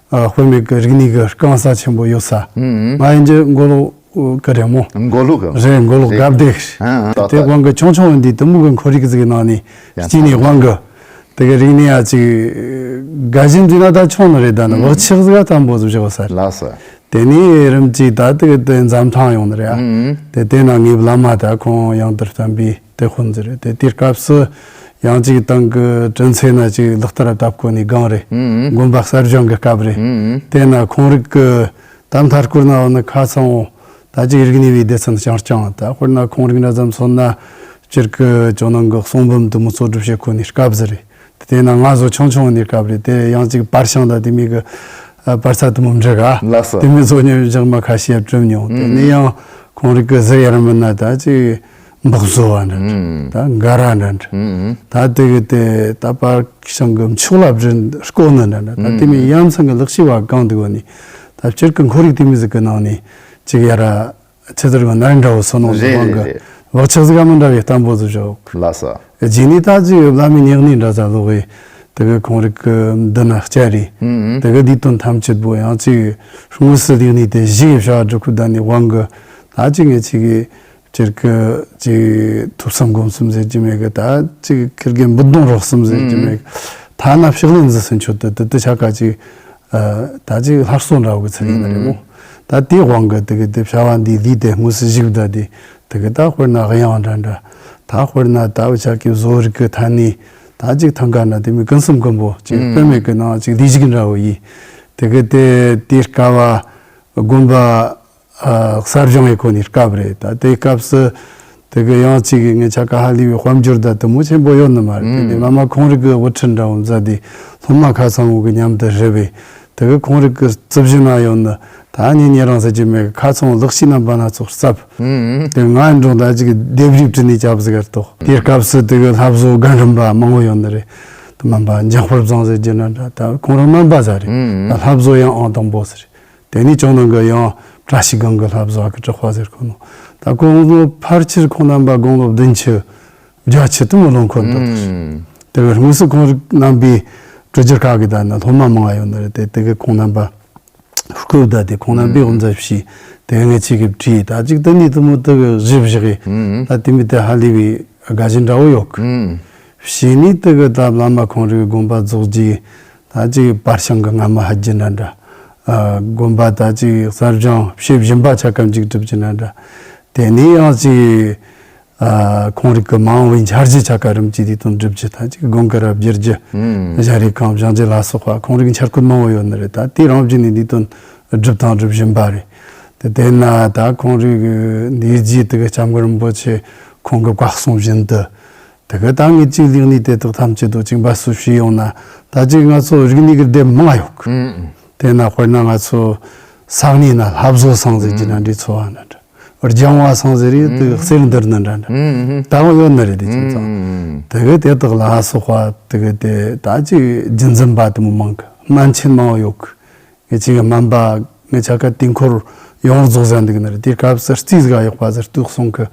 ཨ། དཔེ་མེད་ཀྱི་རིག་གནས་ཀྱི་རྐང་ས་ཆེན་པོ་ཡོད་ས། ཨུ། ཨུ། ང་ཡིན་གྱི་མགོ་ལོག་གི་རེད་མོ། མགོ་ལོག་གི། རེད། མགོ་ལོག་རེད། དགའ་བདེ། ཨ། ཨ། དེ་དགོང་གི་ཆུང་ཆུང་འདི་དུ་མོ་གི་ཁོར་ཡུག་ཟིག་གི་ནང་ནས་ཡ་སྐྱེས་ནས་དབང་གི། དེ་གི་རིག་གནས་ཡ་ཅིག་དགའ་ཞེན་འཛིན་ན་ད་ཆུང་ནི་རེད། ད་ནི་ཨུ། བག་ཆགས་ཟིག་ག་དང་པོ་ཟིག་བཞག་ས་རེད། ལགས་སོ། དེ་ནས་རིམ་གྱིས་ད་དེ་གི་དེ་འཛམ་ཐང་ཡོང་ནི་རེད། ཨ། ཨུ། དེ་དེ་ན་ངའི་བླ་མ་ད་ཁོང་ཡང་དར་བསྟན་པའི་དེ་དཔོན་ཟིག་རེད། དེ་དེའི་སྐབས་སུ་ཡང་ཅིག་ཏང་གི་དྲིན་ཚེ་ན་ཅིག་ལག་བསྟར་བཏབ་གོ་ནི་སྒང་རེད། ཨུ། དགོན་པ་གསར་བཞེངས་གི་སྐབས་རེད། ཨུ། དེ་ན་ཁོང་རིག་གི་ད་མཐའ་སྐོར་ན་འོ་ན་ཁ་ཚང་འོ། ད་ཅིག་རིག་གནས་པའི་སྡེ་ཚན་རྐྱང་རྐྱང་། ད་དཔེར་ན་ཁོང་རིག་འདྲ་ཙམ་མཚོན་ན་སྤྱིར་གི་ཇོ་ནང་གི་གསུང་འབུམ་དུ་མོ་གཙོ་སྒྲུབ་བྱེད་ཁོ་ནི་སྐབས་ཟིག་རེད། དེ་ན་ང་ཚོ་ཆུང་ཆུང་ནི་སྐབས་རེད། དེ་ཡང་ཅིག་པར་ཤང་ད་དེ་མི་གི་ཨ། པར་ས་དུ་མོ་འབྲི་ག། ལགས་སོ། དེ་མི་ཚོ་ཉམས་ཞག་མ་ཁ་ཤས་བྲིམ་མྱོང་། དེ་ནས་ཡང་ཁོང་རིག་གི་ཟུར་ཡར་མིན་ན་ད་ཅིག་འབག་བཟོ་བ་འདྲ་འདྲ། ད་འགའ་ར་འདྲ་འདྲ། ད་དེ་གི་དེ་ད་པར་ཤང་གི་མཆོག་ལ་བྲིན་ལྐོག་ནི་འདྲ་འདྲ། ད་དེ་མི་ཡ་མཚན་གི་ལག་ཤེས་བ་གང་དེ་གོ་ནི། ད་སྤྱིར་གི་ཁོར་ཡུག་དེ་མི་ཟིག་གི་ནང་ནས་ཅིག་ཡ་ར། ཆེ་ཚར་གི་ནར་འདྲ་བོ་སོ་ནོ་རེད་ཟེར་བང་གི། རེད་རེད། བག་ཆགས་ཟིག་ག་མི་འདྲ་བའི་གཏམ་པོ་ཟིག་བཞག། ལགས་སོ། རྗེས་ནས་ད་ཅི་ཡོད་བླ་མའི་ཉེ་གནས་འདྲ་ཙ་ལོག་གི། དེ་གི་ཁོང་རིག་གི་འདི་ན་བསྐྱལ་རེད། ཨུ་ཨུ། དེ་གི་འདི་དོན་ཐམས་ཅད་པོ་ཡང་ཅིག་དངོས་སུ་ལུས་ནས་དེ་གཞི་གི་བྱ་བ་སྒྲུབ་ཁུལ་ད་ནི་དབང་གི། ད་ཅིག་ངས་ཅིག་གི་ སྤྱིར་གི་ཅིག་ཐོས་བསམ་སྒོམ་གསུམ་ཟེར་གྱི་མེད་གི། ད་ཅིག་ཁིར་གི་འབུད་གཏོང་རོགས་གསུམ་ཟེར་གྱི་མེད་གི། ཐ་ན་ཕྱག་ལེན་འཛིན་སུ་མཆོད་དུ་དུ་དུ་ཆ་ག་ཅིག་ད་ཅིག་སླར་གསོ་འདྲ་བོ་གི་ཚུལ་ཡིན་ནི་རེད་མོ། ད་དེའི་དབང་གི་དེ་གི་དེ་བྱ་བ་འདི་ལུས་དེ་དངོས་སུ་བཞུགས་ད་དེ་དེ་གི་ད་དཔེར་ན་གཡང་འདྲ་འདྲ། ད་དཔེར་ན་ད་འུ་ཆ་གི་བཟོ་རིག་གི་ཐ་ནི་ད་ཅིག་ཐང་ག་ན་དེ་མི་ཀུན་གསུམ་ཀུན་པོ་ཅིག་དཔེ་མེད་གི་ནང་ཅིག་ལུས་ཞིག་འདྲ་བོ་ཡིན། དེ་གི་དེ་དེའི་སྐབས་དགོན་པ་ཨ་གསར་བཞེངས་ཡེ་གོ་ནི་སྐབས་རེད། ད་དེའི་སྐབས་སུ་དེ་གི་ཡང་གཅིག་གི་ངེད་ཆ་ག་ཧ་ལས་པའི་དཔལ་འབྱོར་ད་དུ་མོ་ཆེན་པོ་ཡོད་ནི་མ་རེད། དེ་དེ་བླ་མ་ཁོང་རིག་གི་དབུ་ཁྲིད་འདྲ་བོ་མཛད་དེ་སློབ་མ་ཁ་ཚང་བོ་གི་མཉམ་དུ་རེ་བས། དེ་གི་ཁོང་རིག་གི་རྩིབ་བཞི་ན་ཡོད་ནི་ད་ཉིན་ཉེ་རང་ཟེར་གྱི་མེད་གི། ཁ་ཚང་ལག་ཤེས་རྣམ་པ་སྣ་ཚོགས་རྩབ། དེ་ང་འགྲོ་ད་ཅིག་ལྡེབས་རིས་བྲིས་ནས་བྱབ་ཟིག་གར་གཏོགས། དེའི་སྐབས་སུ་དེ་གི་ལྷ་བཟོ་རྒན་རིམ་པ་མང་བོ་ཡོད་ནི་རེད། དེ་སྨན་པ་འཇམ་དཔལ་བཟང་ཟེར་གྱི་ན་འདྲ། ད་ཁོང་རང་སྨན་པ་ཟ་རེད། ད་ལྷ་བཟོ་ཡང་ཨང་དང་པོ་ཟེར། དེ་ནས་ཅང་ནང་གི་ཡང་བཀྲ་ཤིས་སྒང་གི་ལྷ་བཟོ་ཨ་ཁུ་གྲགས་པ་ཟེར་ཁོ་ནོ། ད་དགུང་ལོ་ཕལ་ཆེར་ཁོང་རྣམ་པ་དགུང་ལོ་བདུན་ཅུ་བརྒྱད་ཅུ་དུ་མོ་ལོན་ཁོ་འདུག་དེ་གི་དངོས་སུ་ཁོང་རྣམ་པའི་སྤྲོ་སྒྱུར་ཁག་གི་ད་ནི་སློབ་མ་མང་ང་ཡོད་ནི་རེད། དེ་དེ་གི་ཁོང་རྣམ་པ་སྐུ་བདག་དེ་ཁོང་རྣམ་པའི་དབུ་མཛད་བྱས། དེ་ངེད་ཅིག་གི་བྲིས་ད་ཅིག་དེ་ནས་དུ་མོ་དེ་གི་གཞི་བཞག་གི། ད་དེ་མི་དེ་ཧ་ལས་པའི་དགའ་བཞིན་འདྲ་བོ་ཡོད་གི། བྱས་ནས་དེ་གི་ད་བླ་མ་ཁོང་རིག་དགོན་པ་རྫོགས་རྗེས། ད་ཅིག་པར་བྱང་གི་རྔ་མ་ཧ་རྒྱུ་འདྲ་འདྲ། ཨ་དགོན་པ་ད་ཅིག་གསར་བཞེངས་བྱེད་བཞིན་པ་ཆ་ཀམ་ཅིག་སྒྲུབ་རྒྱུ་འདྲ་འདྲ། དེ་ནས་ཡང་ཅིག་ཨ་ཁོང་རིག་གི་མ་འོངས་པའི་འཆར་གཞི་ཆ་ཀ་རིམ་གྱིས་དེ་དོན་སྒྲུབ་རྒྱུ། ད་ཅིག་དགོན་གི་རབ་བསྒྱུར་རྒྱུ། ཨུམ། ཞྭ་རིའི་ཁང་བཞེངས་རྒྱུ་ལ་སོགས་པ་ཁོང་རིག་འཆར་བཀོད་མང་བོ་ཡོད་ནི་རེད། ད་དེ་རང་བཞིན་ནས་དེ་དོན་སྒྲུབ་དང་སྒྲུབ་བཞིན་པ་རེད། དེ་དེ་ན་ད་ཁོང་རིག་གི་འདས་རྗེས་དེ་གི་སྐྱབས་མགོན་རིན་པོ་ཆེ་ཁོང་གི་བཀའ་གསུང་བཞིན་དུ། དེ་གི་ད་ངེད་ཅིག་ལུས་ནི་དེ་དག་ཐམས་ཅད་དུ་ཅིག་འབད་རྩོལ་བྱས་ཡོང་ན། ད་ཅིག་ང་ཚོ་རིག་གནས་ཀྱི་སྡེ་མང་ཡོད་གི། ཨུམ། དེ་ན་དཔེར་ན་ང་ཚོ་ས་གནས་ན་ལྷ་བཟོ་ཚང་ཟེར་གྱི་ན་འདྲི་ཚོ་བ་ན་འདྲ། རྒྱང་བ་ཚང་ཟེར་རེད། དེ་གི་གསེར་འདིར་ན་འདྲ་འདྲ། ད་བ་ཡོད་ནི་རེད། དེ་ཁྱིམ་ཚང་། དེ་གི་དེ་དག་ལ་སོགས་པ་དེ་གི་དེ་ད་ཅིག་རྒྱུན་འཛིན་པ་དེ་མོ་མང་གི། སྨན་ཆེན་མང་བོ་ཡོད་གི། ངེད་ཅིག་གི་སྨན་པ་ངེད་ཆ་ཀ་དུས་འཁོར་ཡོངས་རྫོགས་ཟ་འདུག་ནི་རེད། དེའི་སྐབས་སུ་རྩིས་ཟིག་གཡོག་པ་ཟེར་ལྟོས་སོང་གི།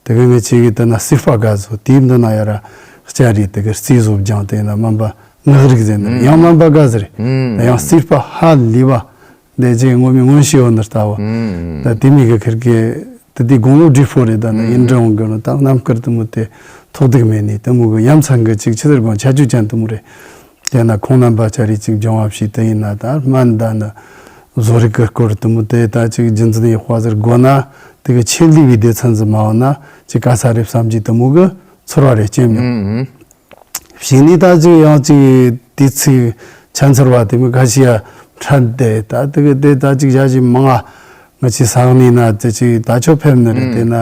དེ་གི་ངེད་ཅིག་གི་དེ་ན་རྩིས་པ་དགའ་བཟོ་དེའི་འདི་ན་ཡ་ར་སྐྱ་རེད། དེ་གི་རྩིས་བཟོ་སྦྱང་དེ་ན་སྨན་པ་ངག་རིག་ཟེར་ནི་རེད། ཡང་སྨན་པ་དགའ་ཟེར་རེད། ཡང་རྩིས་པ་ཧ་ལས་པ། དེ་ཅིག་ངོ་མའི་མངོན་ཤེས་ཡོད་ནི་ལྟ་བུ། ད་དེ་མི་གི་ཁིར་གི་དེ་དེ་དགུང་ལོ་བགྲེས་པོ་རེད། ད་ནི་ཡིན་འདྲ་འོང་གི་ནི་ད་རྣམ་དཀར་དུ་མོ་དེ་ཐོག་སྡིག་མེད་ནི་དུ་མོ་གི་ཡ་མཚན་གི་ཅིག་ཆི་ཟེར་དགོས། ཁྱད་ཆོས་ཅན་དུ་མོ་རེད། དེ་ན་ཁོང་རྣམ་པ་ཅ་རེ་ཅིག་སྦྱོང་བ་བྱས་དེ་ཡིན་ན་ད་སྨན་ད་ནི་བཟོ་རིག་གི་སྐོར་དུ་མོ་དེ་ད་ཅིག་རྒྱུན་འཛིན་ཡག་པ་ཟེར་དགོས་ན། དེ་གི་ཆེད་ལས་པའི་སྡེ་ཚན་ཟིག་མ་འོང་ན་ཅིག་ག་ས་རེད་བསམ་གྱི་དུ་མོ་གི་ཚོར་བ་རེ་སྐྱེ་མྱོང་། བྱས་ནས་ད་ཅིག་ཡང་ཅིག་དུས་ཚིགས་ཆ་ཚར་བ་དེ་མོ་ཁ་ཤས་ཡ་འཕྲད་དེ་ད་དེ་གི་དེ་ད་ཅིག་བྱ་བྱེད་མང་ང་ང་ཅིག་ས་གནས་ན་དེ་ཅིག་ད་ཆོ་ཕེབས་ནི་རེད། དེ་ན་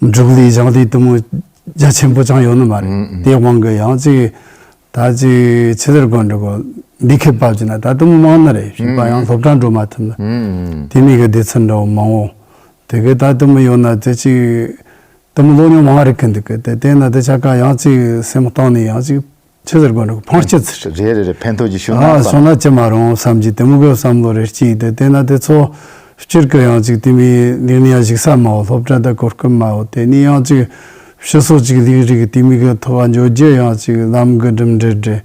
འབྲུག་ལས་ཞང་ལས་དུ་མོ་རྒྱ་ཆེན་པོ་ཅང་ཡོད་ནི་མ་རེད། དེ་དབང་གི་ཡང་ཅིག་ད་ཅིག་ཆི་ཟེར་དགོས་འདྲ་གོ། འདི་ཁེ་བབ་ཅི་ན་ད་དུང་མང་ནི་རེད། བྱིས་པ་ཡང་སློབ་གྲྭ་འགྲོ་མ་ཐུབ་ནི། དེ་མི་གི་སྡེ་ཚན་འདྲ་བོ་མང་བོ། དེ་གི་ད་དུང་ཡོད་ན་དེ་ཅིག་དུ་མོ་ལོ་ཉུང་མང་རིག་གི་འདུག་གི། དེ་དེ་ན་དེ་ཆ་ཀ་ཡང་ཅིག་སེམས་གཏིང་ནས་ཡང་ཅིག་ཆི་ཟེར་དགོས་འདྲ་གོ། ཕངས་སྐྱེ་ཚེ་རེད། རེད་རེད་རེད། ཕན་ཐོགས་ཀྱི་ཤུགས་ན་ཨ་བསམ་སོང་ན་ཅི་མ་རུང་བསམ་གྱི་དེ་མོ་གི་བསམ་བློ་རེ་སྐྱེས་ཏེ། དེ་ན་དེ་ཚོ་སྤྱིར་གི་ཡང་ཅིག་དེ་མི་ལས་ནི་ཡང་ཞིག་ས་མ་བོ། སློབ་གྲྭ་ད་གོ་སྐབས་མ་བོ། དེ་ནས་ཡང་ཅིག་ཕྱི་སོ་ཅིག་ལས་རིགས་དེ་མི་གི་ཐོག་འཇོག་རྒྱུ་ཡང་ཅིག་ལམ་གི་གྲུབ་འབྲས་རེད།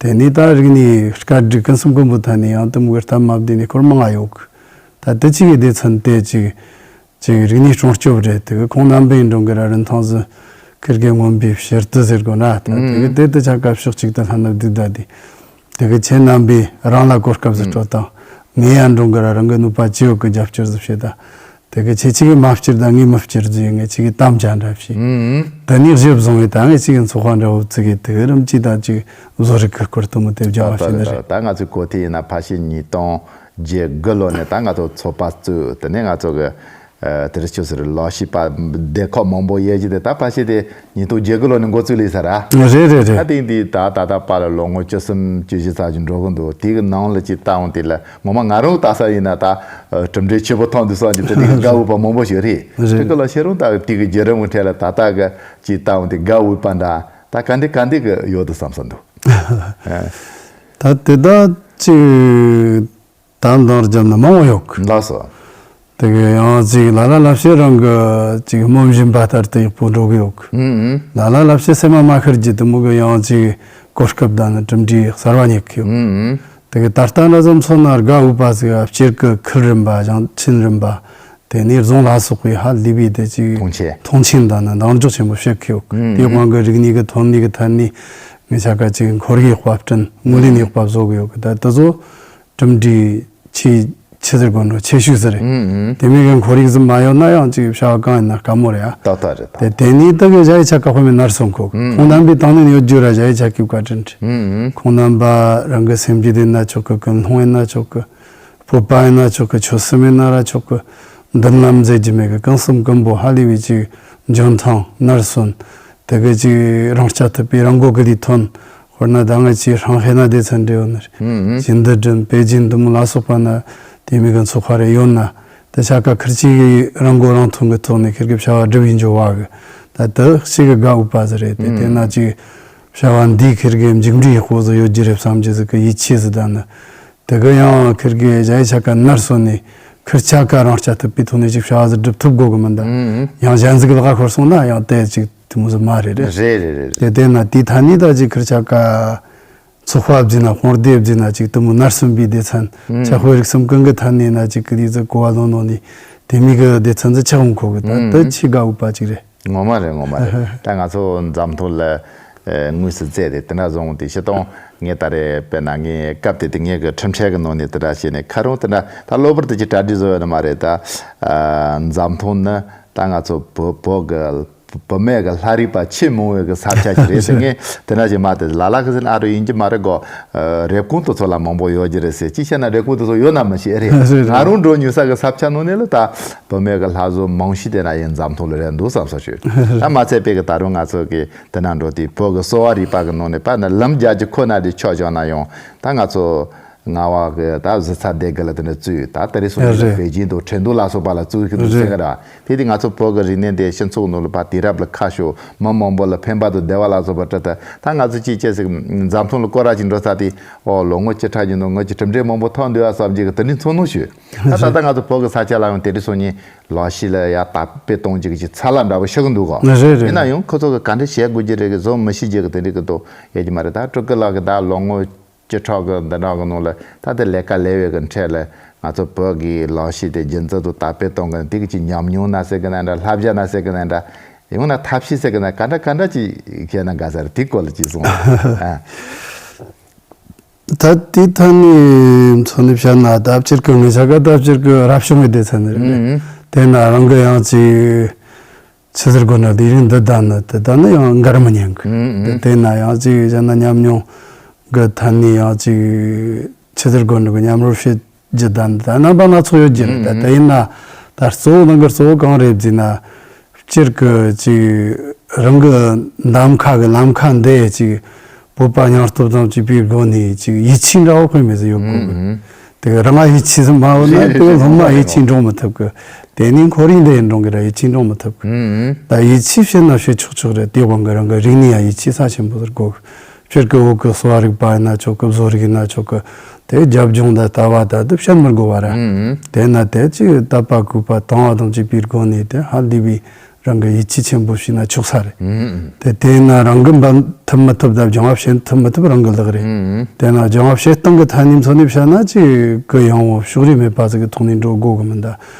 དེ་ནས་ད་རིག་གནས་སྐད་སྒྲིག་ཀུན་གསུམ་ཀུན་པོ་ཐད་ནས་ཡང་དུ་མོ་གི་སྟབས་མ་བདེ་ནས་སྐོར་མང་ང་ཡོད་གི། ད་དེ་ཅིག་གི་སྡེ་ཚན་དེ་ཅིག་ཅིག་རིག་གནས་སྲུང་སྐྱོབ་རེད། དེ་གི་ཁོང་རྣམ་པའི་འགྲོ་གི་ར་རིན་ཐང་ཟིག་ཁིར་གི་མངོན་པའི་ཕྱིར་དུ་ཟེར་དགོས་ན། ད་དེ་གི་དེ་དེ་ཆ་སྐབས་ཕྱོགས་གཅིག་ཏུ་ལྷན་ནུབ་སྡིག་ད་དེ། དེ་གི་ཁྱེད་རྣམ་པས་རང་ལ་གོ་སྐབས་ཟིག་སྤྲོད་དང་། ངས་ཡང་འགྲོ་གི་ར་རང་གི་ནུས་པ་ཅི་ཡོད་གི་རྒྱབ་སྐྱོར་ཟིག་བྱེད་ད། དེ་གི་ཁྱེད་ཅིག་གི་མ་བསྐྱུར་ད་ངས་མི་བསྐྱུར་ཟིག་ངས་ཅིག་གི་གཏམ་བྱ་འདྲ་བྱས། དེ་ནས་གཞི་བཟུང་བས་ད་ངས་ཅིག་གི་ཚོགས་པ་འདྲ་བོ་བཙུགས་གི། དེ་གི་རིམ་གྱིས་ད་ཅིག་བཟོ་རིག་གི་སྐོར་དུ་མོ་དེ་སྦྱང་བ་བྱས་ནི་རེད། ད་ང་ཚོའི་གོ་ཐོས་ཡིན་ན་ཕལ་ཆེར་ཉིས་སྟོང་བརྒྱད་དགུ་ལོ་ནས་ད་ང་ཚོ་ཚོགས་པ་བཙུགས། དེ་ནས་ང་ཚོ་གི་ཨ་དེ་རིང་ཁྱོད་ཟེར་ལོ་ཤི་པ་སྡེ་ཁག་མང་པོ་ཡོད་ཀྱི། དེ་ད་ཕལ་ཆེར་དེ་ཉིས་སྟོང་བརྒྱད་དགུ་ལོ་ནས་འགོ་བཙུགས་ལས་ས་ར། རེད་རེད་རེད། ད་དེང་དེ་ད་ད་ད་པ་ལ་ལོ་ངོ་བཅུ་གསུམ་བཅུ་བཞི་ཙམ་ཞིག་འགྲོ་གི་འདུག་དེ་གི་ནང་ལ་ཅིག་ལྟ་འོང་དེ་ལ་ངོ་མ་ང་རང་ལྟ་ས་ཡིན་ན་ད་ཨ་གྲུབ་འབྲས་ཆེ་པོ་ཐོན་འདུག་ས་ཅིག་དེ་དེ་གི་དགའ་འོས་པ་མང་པོ་ཞིག་རེད། རེད། དེ་གི་ལ་ཤེས་རུང་ད་དེ་གི་བརྒྱུད་རིམ་གི་ཁྲོད་ལ་ད་ལྟ་གི་ཅིག་ལྟ་འོང་དེ་དགའ་འོས་པ་འདྲ་ད་ག་འདྲ་ག་འདྲ་གི་ཡོད་དུ་བསམ་ས་འདུག་ད་དེ་ད་ཅིག་དང་དང་རྒྱབ་ན་མང་བོ་ཡོད་གི། ལགས་སོ། དེ་གི་ཡང་ཅིག་ལ་ལ་ལབ་བཤད་རང་གི་ཅིག་སྨོན་བཞིན་པ་ལྟར་དུ་ཡག་པོ་འགྲོ་གི་ཡོད་གི། ལ་ལ་ལབ་བཤད་སེམས་མ་མ་ཤར་གྱི་དུ་མོ་གི་ཡང་ཅིག་གོ་སྐབས་དང་ནི་གྲུབ་འབྲས་གསར་བ་རྙེད་གི་ཡོད། དེ་གི་ད་ལྟ་འདྲ་ཙམ་སོང་ན་དགའ་འོས་པ་ཟིག་སྤྱིར་གི་ཁུལ་རིམ་པ་ཞིང་ཆེན་རིམ་པ། དེ་ནས་རྫོང་ལ་སོགས་པའི་ཧ་ལས་པའི་དེ་ཅིག་མཐོང་ཆེན། མཐོང་ཆེན་དང་ནི་འདང་རྒྱག་ཆེན་པོ་བྱེད་ཀྱི་ཡོད་གི། དེའི་དབང་གིས་རིག་གནས་ཀྱི་ཐོན་ལས་ཀྱི་ཐད་ནས་ངེད་ཆ་ག་ཅིག་ཁོར་ཡུག་དཔར་སྐྲུན་སྨོན་ལམ་ཡག་པ་བཟོ་གི་ཡོད་གི། ད་དེ་ཚོ་གྲུབ་འབྲས་ཆེ་ཆེ་ཟེར་དགོས་འགྲོ། ཆེ་ཤོས་ཟེར་རེད། དེ་མིན་གྱི་ཁོར་ཡུག་ཟིག་མ་ཡོད་ན་ཡང་ཅིག་བྱ་བ་གང་ཡིན་ན་དཀའ་མོ་རེད་ཨ། ཏག་ཏག་རེད་ད། དེ་དེ་ནས་ད་གི་གཞལ་ཡས་ཆ་ག་དཔེ་མེད་ནར་སོན་གོ། ཁོང་རྣམ་པའི་དང་ནས་ཡོད་རྒྱུ་ར་གཞལ་ཡས་ཆ་གི་བཀའ་དྲིན་རེད། ཁོང་རྣམ་པ་རང་གི་སེམས་རྒྱུད་ཡིན་ན་ཆོག་གི། ཀུན་སློང་ཡིན་ན་ཆོག་གི། སྤོབས་པ་ཡིན་ན་ཆོག་གི། ཆོད་སེམས་ཡིན་ན་ར་ཆོག་གི། མདུན་ལམ་ཟེར་རྒྱུ་མེད་གི། གང་བསམ་ཀུན་པོ་ཧ་ལས་པའི་ཅིག་འཇོན་ཐང་ནར་སོན། དེ་གི་ཅིག་རང་རྐྱ་ཐུབ་པའི་རང་མགོ་གི་ལས་ཐོན། དཔེར་ན་ད་ང་ཅིག་ཧྲང་ཧའེ་ན་སྡེ་ཚན་འདྲ་ཡོད་ནི་རེད། ཅིག་འདི་དྲན་པེ་ཅིན་འདི་མོ་ལ་སོགས་པ་ན་དེ་མིན་གི་ཚོགས་པ་རེ་ཡོད་ན། དེ་ཆ་ག་ཁིར་ཅིག་གི་རང་མགོ་རང་ཐོན་གི་ཐོག་ནས་ཁིར་གི་བྱ་བ་སྒྲུབ་ཡིན་འཇོག་བ་གི། ད་དེ་ཞིག་གི་དགའ་འོས་པ་ཟིག་རེད། དེ་དེ་ན་ཅིག་བྱ་བ་འདིའི་ཁིར་གི་མཇུག་འབྲས་ཡག་པོ་ཟིག་ཡོད་རྒྱུ་རེད་བསམ་རྒྱུ་ཟིག་གི་ཡིད་ཆེས་ཟིག་ད་ནི། དེ་གི་ཡང་ཁིར་གི་གཞལ་ཡས་ཆ་ག་ནར་སོན་ནས་ཁིར་ཆ་ག་རང་རྐྱ་ཐུབ་པའི་ཐོག་ནས་ཅིག་བྱ་བ་ཟིག་སྒྲུབ་ཐུབ་དགོས་གི་མིན་ད། ཡང་གཞན་ཟིག་གི་ལག་ཁར་སོང་ན་ཡང་དེ་ཅིག་དེ་མོ་ཟིག་མ་རེད་རེད། རེད་རེད་རེད། དེ་དེ་ན་དེའི་ཐད་ནས་ད་ཅིག་ཁིར་ཆ་ག་ཚོགས་པ་བརྫིས་ན་དཔུང་སྡེ་བརྫིས་ན་ཅིག་དེ་མོ་ནར་སོན་པའི་སྡེ་ཚན་ཆ་ཧོའི་རིགས་སམ་ཀུན་གི་ཐད་ནས་ན་ཅིག་གི་དེ་ཚོ་གོ་བ་ལོན་ལོན་ནས་དེ་མིན་གི་སྡེ་ཚན་ཚོ་ཆགས་འོང་གོ་གི། ད་དེ་ཆེས་དགའ་འོས་པ་ཅིག་རེད། ངོ་མ་རེད། ངོ་མ་རེད། ད་ང་ཚོ་འཛམ་ཐང་ལ་ཨེ་དངོས་སུ་བཙལ་ཏེ་དེ་འདྲ་བཟུང་དེ་སྤྱིར་བཏང་ངས་ད་རེས་དཔེར་ན་ངས་སྐབས་དེ་དུས་ངས་གི་ཁྲིམས་འཆར་གི་ནང་ནས་དེ་འདྲ་བྱས་ནས་ཁ་རོག་དེ་འདྲ་ད་གློ་བུར་དུ་ཅིག་གྲ་སྒྲིག་བཟོ་ཡོད་ནི་མ་རེད་ད། ཨ་འཛམ་ཐང་ནི་ད་ང་ཚོ་བོད་བོད་གི་བུད་མེད་གི་ལྷ་རིས་པ་ཆེས་མང་བའི་གི་ས་ཆ་ཞིག་རེད་ཟེར། ངས་དེ་འདྲ་ཞིག་མ་དེ་ལ་ལ་གི་ཟེར་ན་ཨ་རོ་ཡིན་གྱི་མ་རེད་གོ། ཨ་རེབ་གོང་དེ་ཚོ་ལ་མང་པོ་ཡོད་ཀྱི་རེད་ཟེར། ཅི་བྱས་ན་རེབ་གོང་དེ་ཚོ་ཡོད་ན་མི་ཤེས་རེད། རེད་རེད། ང་རང་འགྲོ་མྱོང་ས་གི་ས་ཆ་ནང་ནས་ལ་ད་བུད་མེད་གི་ལྷ་བཟོ་མང་ཤོས་དེ་ན་ཡིན་འཛམ་ཐང་ལ་རེད་འདུག་བསམ་ས་ཞིག་ད་མ་ཚད་པའི་གི་ད་རུང་ང་ཚོ་གི་དེ་ན་འགྲོ་དུས་བོད་གི་གསོ་བ་རིག་པ་གི་ནང་ནས་པ་ན་ལམ་རྒྱག་རྒྱུ་ཁོ་ན་དེ་ཆོག་བྱུང་ན་ཡང་ད་ང་ཚོ་རྔ་བ་གི་ད་གཟི་ཚ་སྡེ་དགེ་ལ་དེ་འདྲ་བཙུགས་ཡོད། ད་དེ་རིང་སང་ཉིན་ལ་རེད། པེ་ཅིན་དང་ཁྲེང་ཏུའུ་ལ་སོགས་པ་ལ་བཙུགས་ཀྱི་འདུག་ཟེར་གི་ར། དེ་དུས་ང་ཚོ་བོད་ཀྱི་རིག་གནས་དེ་སྤྱི་ཚོགས་ནང་ལ་ཕར་དུས་རབས་ལ་ཁ་ཕྱོགས་མི་མང་པོ་ལ་ཕན་པ་དང་བདེ་བ་ལ་སོགས་པ་སྤྲད་དེ། ད་ང་ཚོ་ཅིག་ཅིག་ཟིག་འཛམ་ཐང་ལ་སྐོར་ར་ཅིག་འགྲོ་ས་དེ་ཨོ་ལོ་ངོ་བཅུ་ཕྲག་གི་ནང་ངོ་ཅིག་གྲུབ་འབྲས་མང་པོ་ཐོན་འདུག་ཨ་བསམ་གྱི་གི་དེ་འདྲའི་ཚོར་སྣང་ཞུ། ད་ད་ལྟ་ང་ཚོ་བོད་ཀྱི་ས་ཆ་ལ་ཡང་དེ་འདྲའི་སོང་ཉིན་ལག་ཤེས་ལ་ཡ་དར་སྤེལ་གཏོང་རྒྱུ་གི་ཅིག་ཚ་ལ་འདྲ་པོ་ཤི་གི་འདུག་གོ། རེད་རེད། ཡིན་ན་ཡང་ཁོ་ཚོ་གི་ག་འདྲ་བྱེད་དགོས་ཀྱི་རེད་གི་བཟོ་མི་ཤེས་རྒྱུ་གི་དེ་འདྲའི་གི་འདུག་ཡོད་ཀྱི་མ་རེད། ད་སྤྲུལ་སྐུ་ལགས་གི་ད་ལོ་ངོ་བཅུ་ཕྲག་གི་འདི་འདྲ་གི་ནང་ལ་ད་ལྟ་ལས་ཀ་ལས་བའི་གི་འཕྲལ་ལ་ང་ཚོ་བོད་ཀྱི་ལག་ཤེས་དེ་རྒྱུན་འཛིན་དང་དར་སྤེལ་གཏོང་གི་དེ་གི་ཅིག་ཉམས་མྱོང་ན་ཟེར་གི་ན་འདྲ། བསླབ་བྱ་ན་ཟེར་གི་ན་འདྲ། ཡང་ན་ཐབས་ཤེས་ཟེར་གི་ན་ག་འདྲ་ག་འདྲ་ཅིག་བྱས་ན་དགའ་ས་རེད། དེའི་སྐོར་ལ་ཅིག་གསུངས། ཨ། ད་དེའི་ཐད་ནས་མཚོན་ནས་བཤད་ན་ད་སྤྱིར་གི་ངེད་ཆ་ག་ད་སྤྱིར་གི་རབ་བྱུང་གི་སྡེ་ཚན་རེད། ཨུ་ཨུ། དེ་ན་རང་གི་ཡང་ཅིག་ཆི་ཟེར་དགོས་ན་ལས་རིགས་འདི་ད་ནི་དེ་ད་ནི་ཡང་འགར་མི་ཉན་གི། ཨུ་ཨུ། དེ་དེ་ན་ཡང་ཅིག་གཞན་ན་ཉམས་མྱོང་གི་ཐད་ནས་ཡང་ཅིག་ཆི་ཟེར་དགོས་ན་གི་མཉམ་རོགས་བྱེད་རྒྱུ་ད་ནི་ད་རྣམ་པ་སྣ་ཚོགས་ཡོད་རྒྱུ་རེད། ད་ཨུ་ཨུ། དེ་ཡིན་ན་ད་གཙོ་བོ་ནང་གི་གཙོ་བོ་གང་རེད་ཟེར་ན། སྤྱིར་གི་ཅིག་རང་གི་གདམ་ཁ་གི་ལམ་ཁ་འདི་ཅིག་བོད་པ་སྙིང་སྟོབས་ཙམ་གྱིས་པའི་སྒོ་ནས་ཅིག་ཡིད་ཆེས་འདྲ་བོ་དཔེ་མེད་ཟིག་ཡོད་དགོས་གི། ཨུ་ཨུ། དེ་གི་རང་ང་ཡིད་ཆེས་ཟིག་མ་ཡོད་ན་རེད་དེ་གི་སློབ་མ་ཡིད་ཆེས་འགྲོ་མི་ཐུབ་གི། དེ་ནས་ཁོར་ཡུག་འདི་ཡིན་འགྲོ་གི་ར་ཡིད་ཆེས་འགྲོ་མི་ཐུབ་གི། ཨུ་ཨུ། ད་ཡིད་ཆེས་བྱེད་ན་བྱེད་ཆོག་ཆོག་རེད། དེ་དབང་གི་རང་གི་རིག་གནས་ཡང་ཡིད་ཆེས་ས་ཆེན་པོ་ཟིག་དགོས་གི། སྤྱིར་གི་བོད་གི་གསོ་བ་རིག་པ་ཡིན་ན་ཆོག་གི། བཟོ་རིག་ཡིན་ན་ཆོག་གི། དེ་རྒྱབ་ལྗོངས་དང་ལྟ་བ་དང་དེ་བཤད་མི་དགོས་པ་ར། ཨུ་ཨུ། དེ་ན་དེ་ཅིག་དད་པ་གུས་པ་དང་བ་དང་བཅས་པའི་སྒོ་ནས་དེ་ཧ་ལས་པའི་རང་གི་ཡིད་ཆེས་ཆེན་པོ་བྱས་ན་ཆོག་ས་རེད། ཨུ་ཨུ། དེ་དེ་ན་རང་གི་འབད་ཐུབ་མི་ཐུབ་དང་སྦྱང་བ་བྱེད་ཐུབ་མི་ཐུབ་རང་གི་ལག་རེད། ཨུ་ཨུ། དེ་ན་སྦྱང་བ་བྱེད་སྟངས་ཀྱི་ཐད་ནས་མཚོན་ནས་བཤད་ན་ཅིག་གི་ཡང་བོ་ཕྱོགས་རིས་མེད་པ་ཟིག་གི་ཐོག་ནས་འགྲོ་དགོས་གི་མིན་ད།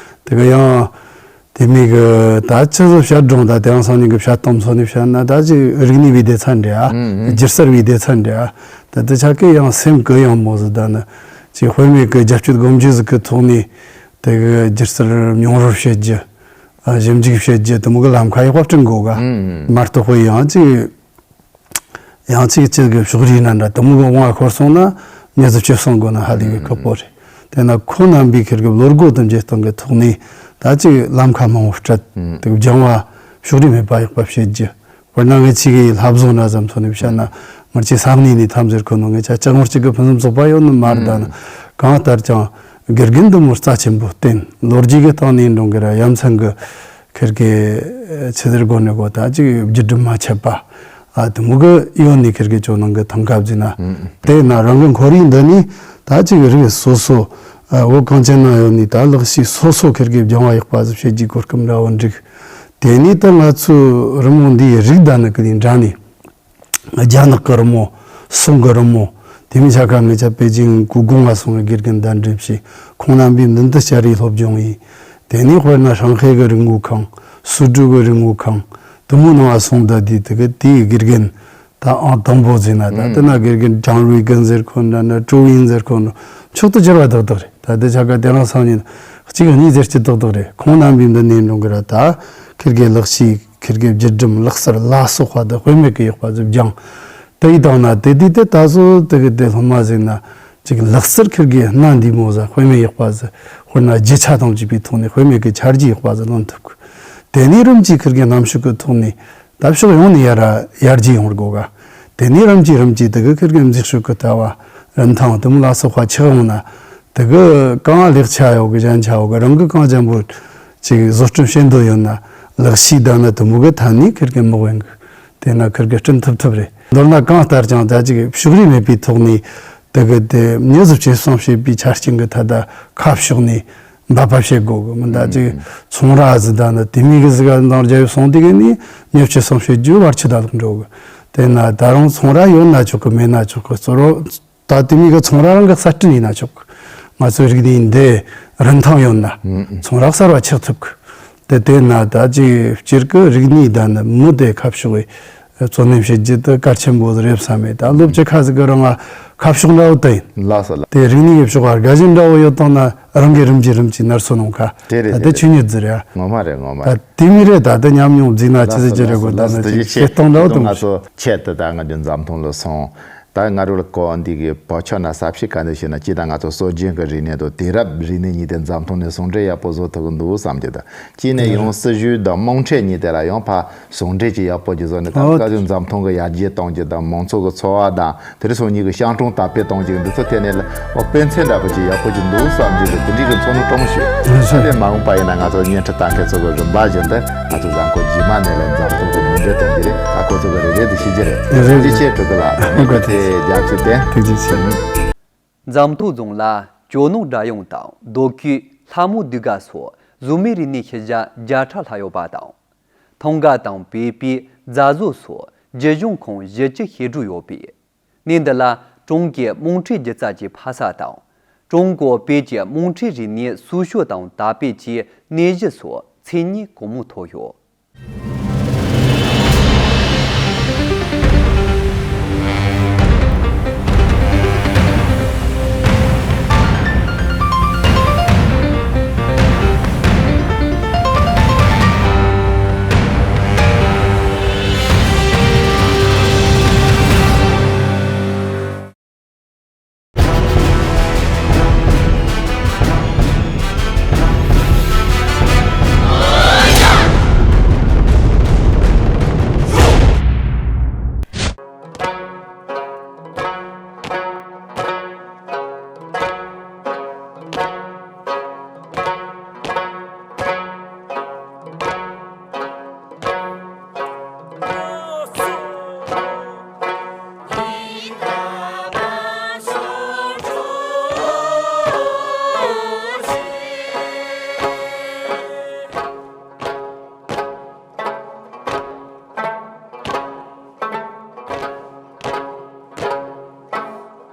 དེ་གི་ཡང་དེ་མིན་གི་ད་ཅི་ཟིག་བཤད་རུང་ད་དེ་ཡང་སང་ཉིན་གི་བཤད་སྟངས་མཚོན་ནས་བཤད་ན་ད་ཅིག་རིག་གནས་པའི་སྡེ་ཚན་འདྲ་ཨ། ཨུ་ཨུ། སྒྱུ་རྩལ་བའི་སྡེ་ཚན་འདྲ་ཨ། ད་དེ་ཆ་གི་ཡང་སེམས་གི་ཡང་མོ་ཟིག་ད་ནི་ཅིག་དཔེ་མེད་གི་རྒྱབ་སྐྱོར་སྒོ་འབྱེད་ཟིག་གི་ཐོག་ནས་དེ་གི་སྒྱུ་རྩལ་མྱོང་རོལ་བྱེད་རྒྱུ། ཨ། ཞིབ་འཇུག་བྱེད་རྒྱུ་དེ་མོ་གི་ལམ་ཁ་ཡག་པ་བསྐྲུན་དགོས་ག། ཨུ་ཨུ། མ་གཏོགས་པའི་ཡང་ཅིག་ཡང་ཅིག་ཅིག་གི་ཕྱོགས་རིས་ན་འདྲ་དེ་མོ་གི་དབང་ཤོར་སོང་ན་མྱི་ཚོ་ཆོས་སོང་དགོས་ན་ཧ་ལས་པའི་ཁག་པོ་རེད། དེ་ན་ཁོ་རྣམ་པའི་ཁེར་གི་བློ་སྒོ་དེ་འབྱེད་སྟངས་ཀྱི་ཐོག་ནས་ད་ཅིག་ལམ་ཁ་མང་པོ་སྤྲད་དེ་སྦྱང་བ་ཕྱོགས་རིས་མེད་པ་ཡག་པ་བྱེད་རྒྱུ། དཔེར་ན་ངེད་ཅིག་གི་ལྷ་བཟོ་འདྲ་ཙམ་ཐོག་ནས་བཤད་ན་ང་ཅིག་ས་གནས་ནས་ཐམས་ཅད་ཁོ་ནོ་ངེད་ཅག་ཅག་ངོར་ཅིག་གི་ཕུན་སུམ་ཚོགས་པ་ཡོད་ནི་མ་རེད། ད་ནི་གང་ལྟར་ཀྱང་དགེ་རྒན་འདི་མོ་རྩ་ཆེན་པོ་བསྟེན་ལོ་རྒྱུས་ཀྱི་སྟེང་ནས་འགྲོ་གི་ར་ཡ་མཚན་གི་ཁེར་གི་ཆི་ཟེར་དགོས་ནི་གོ་ད་ཅིག་རྒྱུ་སྒྲུབ་མ་ཆད་པ། ཨ་དེ་མོ་གི་ཡོད་ནི་ཁེར་གི་ཅོ་ནང་གི་ཐང་ཁ་བརྫིས་ན། དེ་ན་རང་གི་ཁོར་ཡུག་འདི་ནི་ད་ཅིག་རིགས་སོ་སོ་ཨ་བོད་གངས་ཅན་ན་ཡོད་ནི་ད་ལག་ཤེས་སོ་སོ་ཁེར་གི་སྦྱང་བ་ཡག་པ་ཟིག་བྱེད་རྒྱུའི་གོ་སྐབས་འདྲ་བོ་འགྲིག་དེ་ནས་ད་ང་ཚོའི་རི་མོ་འདིའི་རིགས་ད་ནི་གི་ལས་འདྲ་ནི། རྒྱ་ནག་གི་རི་མོ། སོག་གི་རི་མོ། དེ་མིན་ཆ་ཁ་ངེད་ཅག་པེ་ཅིང་གུ་གུང་ང་སོང་བའི་དགེ་རྒན་དང་འགྲན་བྱས་ཁོང་རྣམ་པས་མདུན་དུ་བསྐྱལ་རེས་སློབ་སྦྱོང་ཡིན། དེ་ནས་དཔེར་ན་ཧྲང་ཧའེ་གི་རིག་དངོས་ཁང་། སུའུ་ཀྲུའུ་གི་རིག་དངོས་ཁང་། དེ་མོ་ནང་ང་སོང་ད་དུས་དེ་གི་དེའི་དགེ་རྒན་ད་ཨང་དང་པོ་ཟེར་ན་ད་ཨང་དེ་ན་དགེ་རྒན་ཀྲང་རུའི་ཀུན་ཟེར་ཁོ་འདྲ་ན་ཀྲུའུ་ཡིན་ཟེར་ཁོ་འདྲ་མཆོག་ཏུ་གྱུར་པ་ཏག་ཏག་རེད། ད་དེ་ཆ་ག་དེ་རང་སང་ཉིན་གཅིག་གཉིས་ཟེར་གྱི་ཏག་ཏག་རེད། ཁོང་རྣམ་པའི་འདི་ནས་འགྲོ་གི་ར། ད་ཁིར་གི་ལག་ཤེས་ཁིར་གི་བརྒྱུད་རིམ་ལག་རྩལ་ལ་སོགས་པ་དེ་དཔེ་མེད་ཀི་ཡག་པ་ཟིག་སྦྱངས། དེ་ཡི་དང་ན་དེ་དུས་དེ་ད་གཟོད་དེ་གི་དེ་སློབ་མ་ཟིག་ན་ཅིག་ལག་རྩལ་ཁིར་གི་སྣ་འདི་མོ་ཟིག་དཔེ་མེད་ཡག་པ་ཟིག་དཔེར་ན་རྒྱུ་ཆ་དང་བཅས་པའི་ཐོག་ནས་དཔེ་མེད་ཀི་ཆ་རྒྱུས་ཡག་པ་ཟིག་ལོན་ཐུབ་གི། དེ་ནས་རིམ་གྱིས་ཁིར་གི་རྣམ་ཤེས་ཀི་ཐོག་ནས་ད་ཕྱོགས་ཡོངས་ནས་ཡར་ར་ཡར་རྒྱས་ཡོང་དགོས་ག། དེ་ནས་རིམ་གྱིས་རིམ་གྱིས་དེ་གི་ཁིར་གི་མཛེས་དཔྱོད་ཀི་ལྟ་བ་རིན་ཐང་དེ་མོ་ལ་སོགས་པ་ཆགས་ཡོང་ན། དེ་གི་གང་ལེགས་ཆ་ཡོད་གི་ཞན་ཆ་ཡོད་གི། རང་གི་གང་ཅན་པོ་ཅིག་བཟོ་སྐྲུན་བྱེད་འདོད་ཡོད་ན་ལག་ཤེས་ལྡན་ན་དེ་མོ་གི་ཐད་ནས་ཁིར་གི་དམིགས་འབེན་གི། དེ་ན་ཁིར་གི་སྐྲུན་ཐུབ་ཐུབ་རེད། མདོར་ན་གང་ལྟར་ཀྱང་ད་ཅིག་ཕྱོགས་རིས་མེད་པའི་ཐོག་ནས་དེ་གི་དེ་མྱི་བཟོ་བཅོས་སོང་བྱེད་པའི་ཆ་རྐྱེན་གི་ཐད་ད་ཁ་ཕྱོགས་ནས་འབད་པ་བྱེད་དགོས་གི། མི་ད་ཅིག་ཚོང་ར་ཟི་ད་ན་དེ་མི་གི་ཟི་ག་འདང་རྒྱ་ཡོད་སོང་དེ་གི་ནས་མྱི་བཅོས་སོང་བྱེད་རྒྱུ་བར་ཆུ་ད་ལོག་འགྲོ་གི། དེ་ན་ད་རུང་ཚོང་ར་ཡོད་ན་ཆོག་གི། མེད་ན་ཆོག་གི། གཙོ་བོ་ད་དེ་མི་གི་ཚོང་ར་རང་གི་གསར་སྐྲུན་ཡིན་ན་ཆོག་གི། ང་ཚོའི་རིག་གནས་འདི་རིན་ཐང་ཡོད་ན་ཚོང་ར་གསར་བ་ཆགས་ཐུབ་གི། དེ་དེ་ན་ད་ཅིག་སྤྱིར་གི་རིག་གནས་ད་ནི་མི་དེ་ཁ་ཕྱོགས་བའི་བརྩོན་ལེན་བྱེད་རྒྱུ་དེ་གལ་ཆེན་པོ་རེད་བསམ་མེད། ད་སློབ་སྤྱི་ཁ་ཟིག་གི་རང་ང་ཁ་ཕྱོགས་འདྲ་བོ་དེ་ཡིན། ལགས་སོ་ལགས། དེ་རིག་གནས་ཀྱི་ཕྱོགས་ཀ་དགའ་ཞེན་འདྲ་བོ་ཡོད་དང་ན་རང་གི་རིམ་གྱིས་རིམ་གྱིས་ནར་སོན་ནོ་ཁ། དེ་རེད། ད་དེ་དེ་རེད། ཆོས་ཉིད་ཟིག་རེད། ངོ་མ་རེད། ངོ་མ་ད་རེད། དེ་མི་རེད། ད་དེ་ཉམས་མྱོང་བརྫིས་ན་ཆི་ཟིག་ཅི་རེད་གོ། ད་ལགས་སོ་ནི་ལགས་སོ། ཅིག་ཐུགས་རྗེ་ཆེ། བྱེད་སྟངས་འདྲ་བོ་དེ་མོ་ང་ཚོ་ཆེད་དུ་ད་ང་ཚོའི་འཛམ་ཐང་ལ་སོང་། ད་ང་རོ་ལ་གོ་འདི་གི་བོད་ཆོས་ན་ས་ཕྱི་ག་འདི་ཞིག་ན་ཅི་ད་ང་ཚོ་སྲོལ་རྒྱུན་གི་རིག་གནས་དང་དུས་རབས་རིག་གནས་གཉིས་དེ་འཛམ་ཐང་ནས་ཟུང་འབྲེལ་ཡག་པོ་བཟོ་ཐུབ་གི་འདུག་བསམ་གྱི། ད་གཅིག་ནས་ཡང་སྲིད་ཇུས་དང་དམངས་ཁྲོད་གཉིས་དེ་ལ་ཡང་ཕ་ཟུང་འབྲེལ་གྱི་ཡག་པོ་ཅིག་བཟོ་ནས་ད་ཨོ་སྐབས་དུས་འཛམ་ཐང་གི་ཡར་རྒྱས་གཏོང་རྒྱུ་དང་མང་ཚོགས་ཀྱི་འཚོ་བ་དང་དེ་རིང་སང་ཉིན་གྱི་ཤང་གྲངས་དར་སྤེལ་གཏོང་རྒྱུ་འདི་ཚོ་ཐད་ནས་ལ་ཨོ་དཔེ་མཚོན་འདྲ་པོ་ཅིག་ཡག་པོ་ཅིག་འདུག་བསམ་གྱི་རེད། དེ་འདྲའི་གི་ཚོར་སྣང་སྤྲོ་མོ་ཞིག་ཨ་ལས་མ་འོངས་པ་ཡིན་ན་ང་ཚོ་བརྙན་འཕྲིན་ལྟ་མཁན་ཚོ་གི་རིམ་པ་བཞིན་དུ་ང་ཚོ་བཟང་གོ་རྗེས་མ་ནས་ལ་འཛམ་ཐང་གི་མུ་འབྲེལ་གཏོང་རྒྱུ་རེད། ད་ཁོ་ཚོ་གི་རེ་རེ་དུ་ཤེས་རྒྱུ་རེད། རེད་རེད། ཐུགས་རྗེ་ཆེ། ཐུགས་ཁུར་ལ་ཁོ་ཚོ་དེ་རྒྱབ་སྐྱོར་དེ་ཐུགས་རྗེ་ཆེ། འཛམ་ཐང་རྫོང་ལ་ཇོ་ནང་སྒྲ་དབྱངས་དང་རྡོ་ཁུལ་ལྷ་མོ་ཟློས་གར་སོགས་བཟོ་མའི་རིག་གནས་ཤུལ་བཞག་བརྒྱ་ཕྲག་ལྷག་ཡོད་པ་དང་། ཐང་ག་དང་བོད་པའི་རྫ་བཟོ་སོགས་སྒྱུར་སྦྱོང་ཁང་བཞི་བཅུ་ཞེ་དྲུག་ཡོད་པས། གནས་འདི་ལ་ཀྲུང་གོའི་དམངས་ཁྲོད་སྒྱུ་རྩལ་གྱི་ཕ་ས་དང་། ཀྲུང་གོ་བོད་ཀྱི་དམངས་ཁྲོད་རིག་གནས་སྲུང་སྐྱོབ་དང་དར་སྤེལ་གྱི་གནས་གཞི་སོགས་མཚན་སྙན་གང་མང་ཐོགས་ཡོད།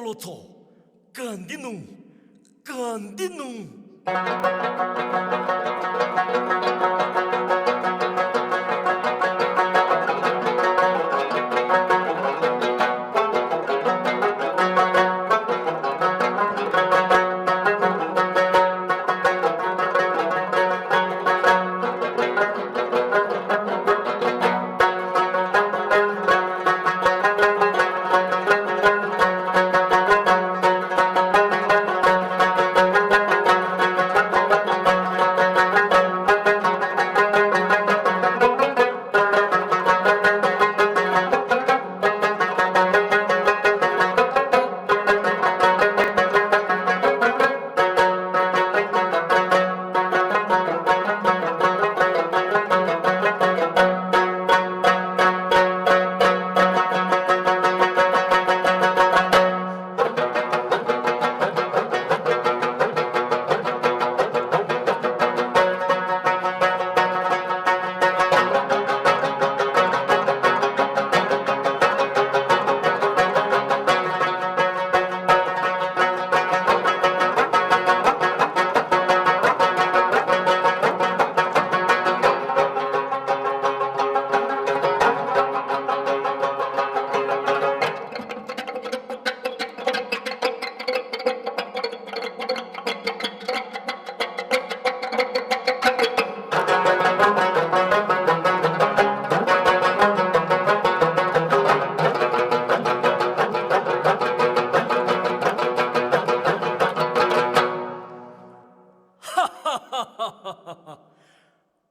ལོ་ཐོ། ག་འདི་ནུང་། ག་འདི་ནུང་།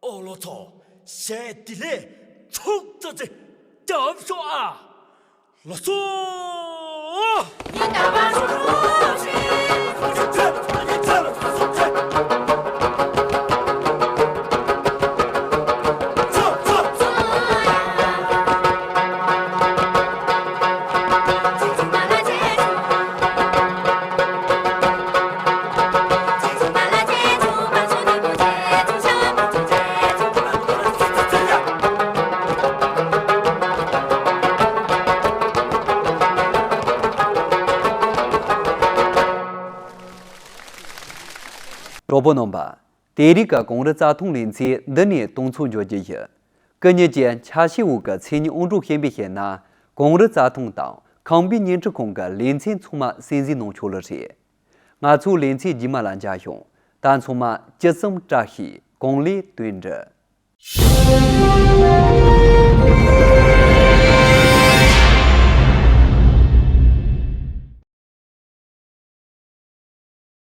ཨོ་ལོ་ཐོ། ཞལ་འདི་ལས་ཐུག་ཙ་ཙེ་རྒྱབ་ཤོག་ཨ། ལོ་སོ། གྲོགས་པོ་རྣམ་པ། དེ་རིང་གི་གངས་རི་རྩྭ་ཐང་ལེ་ཚན་འདི་ནས་གཏོང་ཚོགས་འཇོག་རྒྱུ་ཡིན། སྐུ་ཉིད་ཀྱི་ཆ་ཤས་འོག་གི་མཚན་ཉིད་དབང་སྒྲུབ་ཤན་པས་བཤད་ན། གངས་རི་རྩྭ་ཐང་དང་ཁམས་པའི་བརྙན་འཕྲིན་ཁང་གི་ལེ་ཚན་ཚང་མ་གསན་གཟིགས་གནང་ཆོག་ལེ་རེད། ང་ཚོ་ལེ་ཚན་རྗེས་མ་ལ་མཇལ་ཡོང་། ད་ཚང་མ་ཇི་ཙམ་བཀྲ་ཤིས་གང་ལེགས་དོན་འགྲུབ།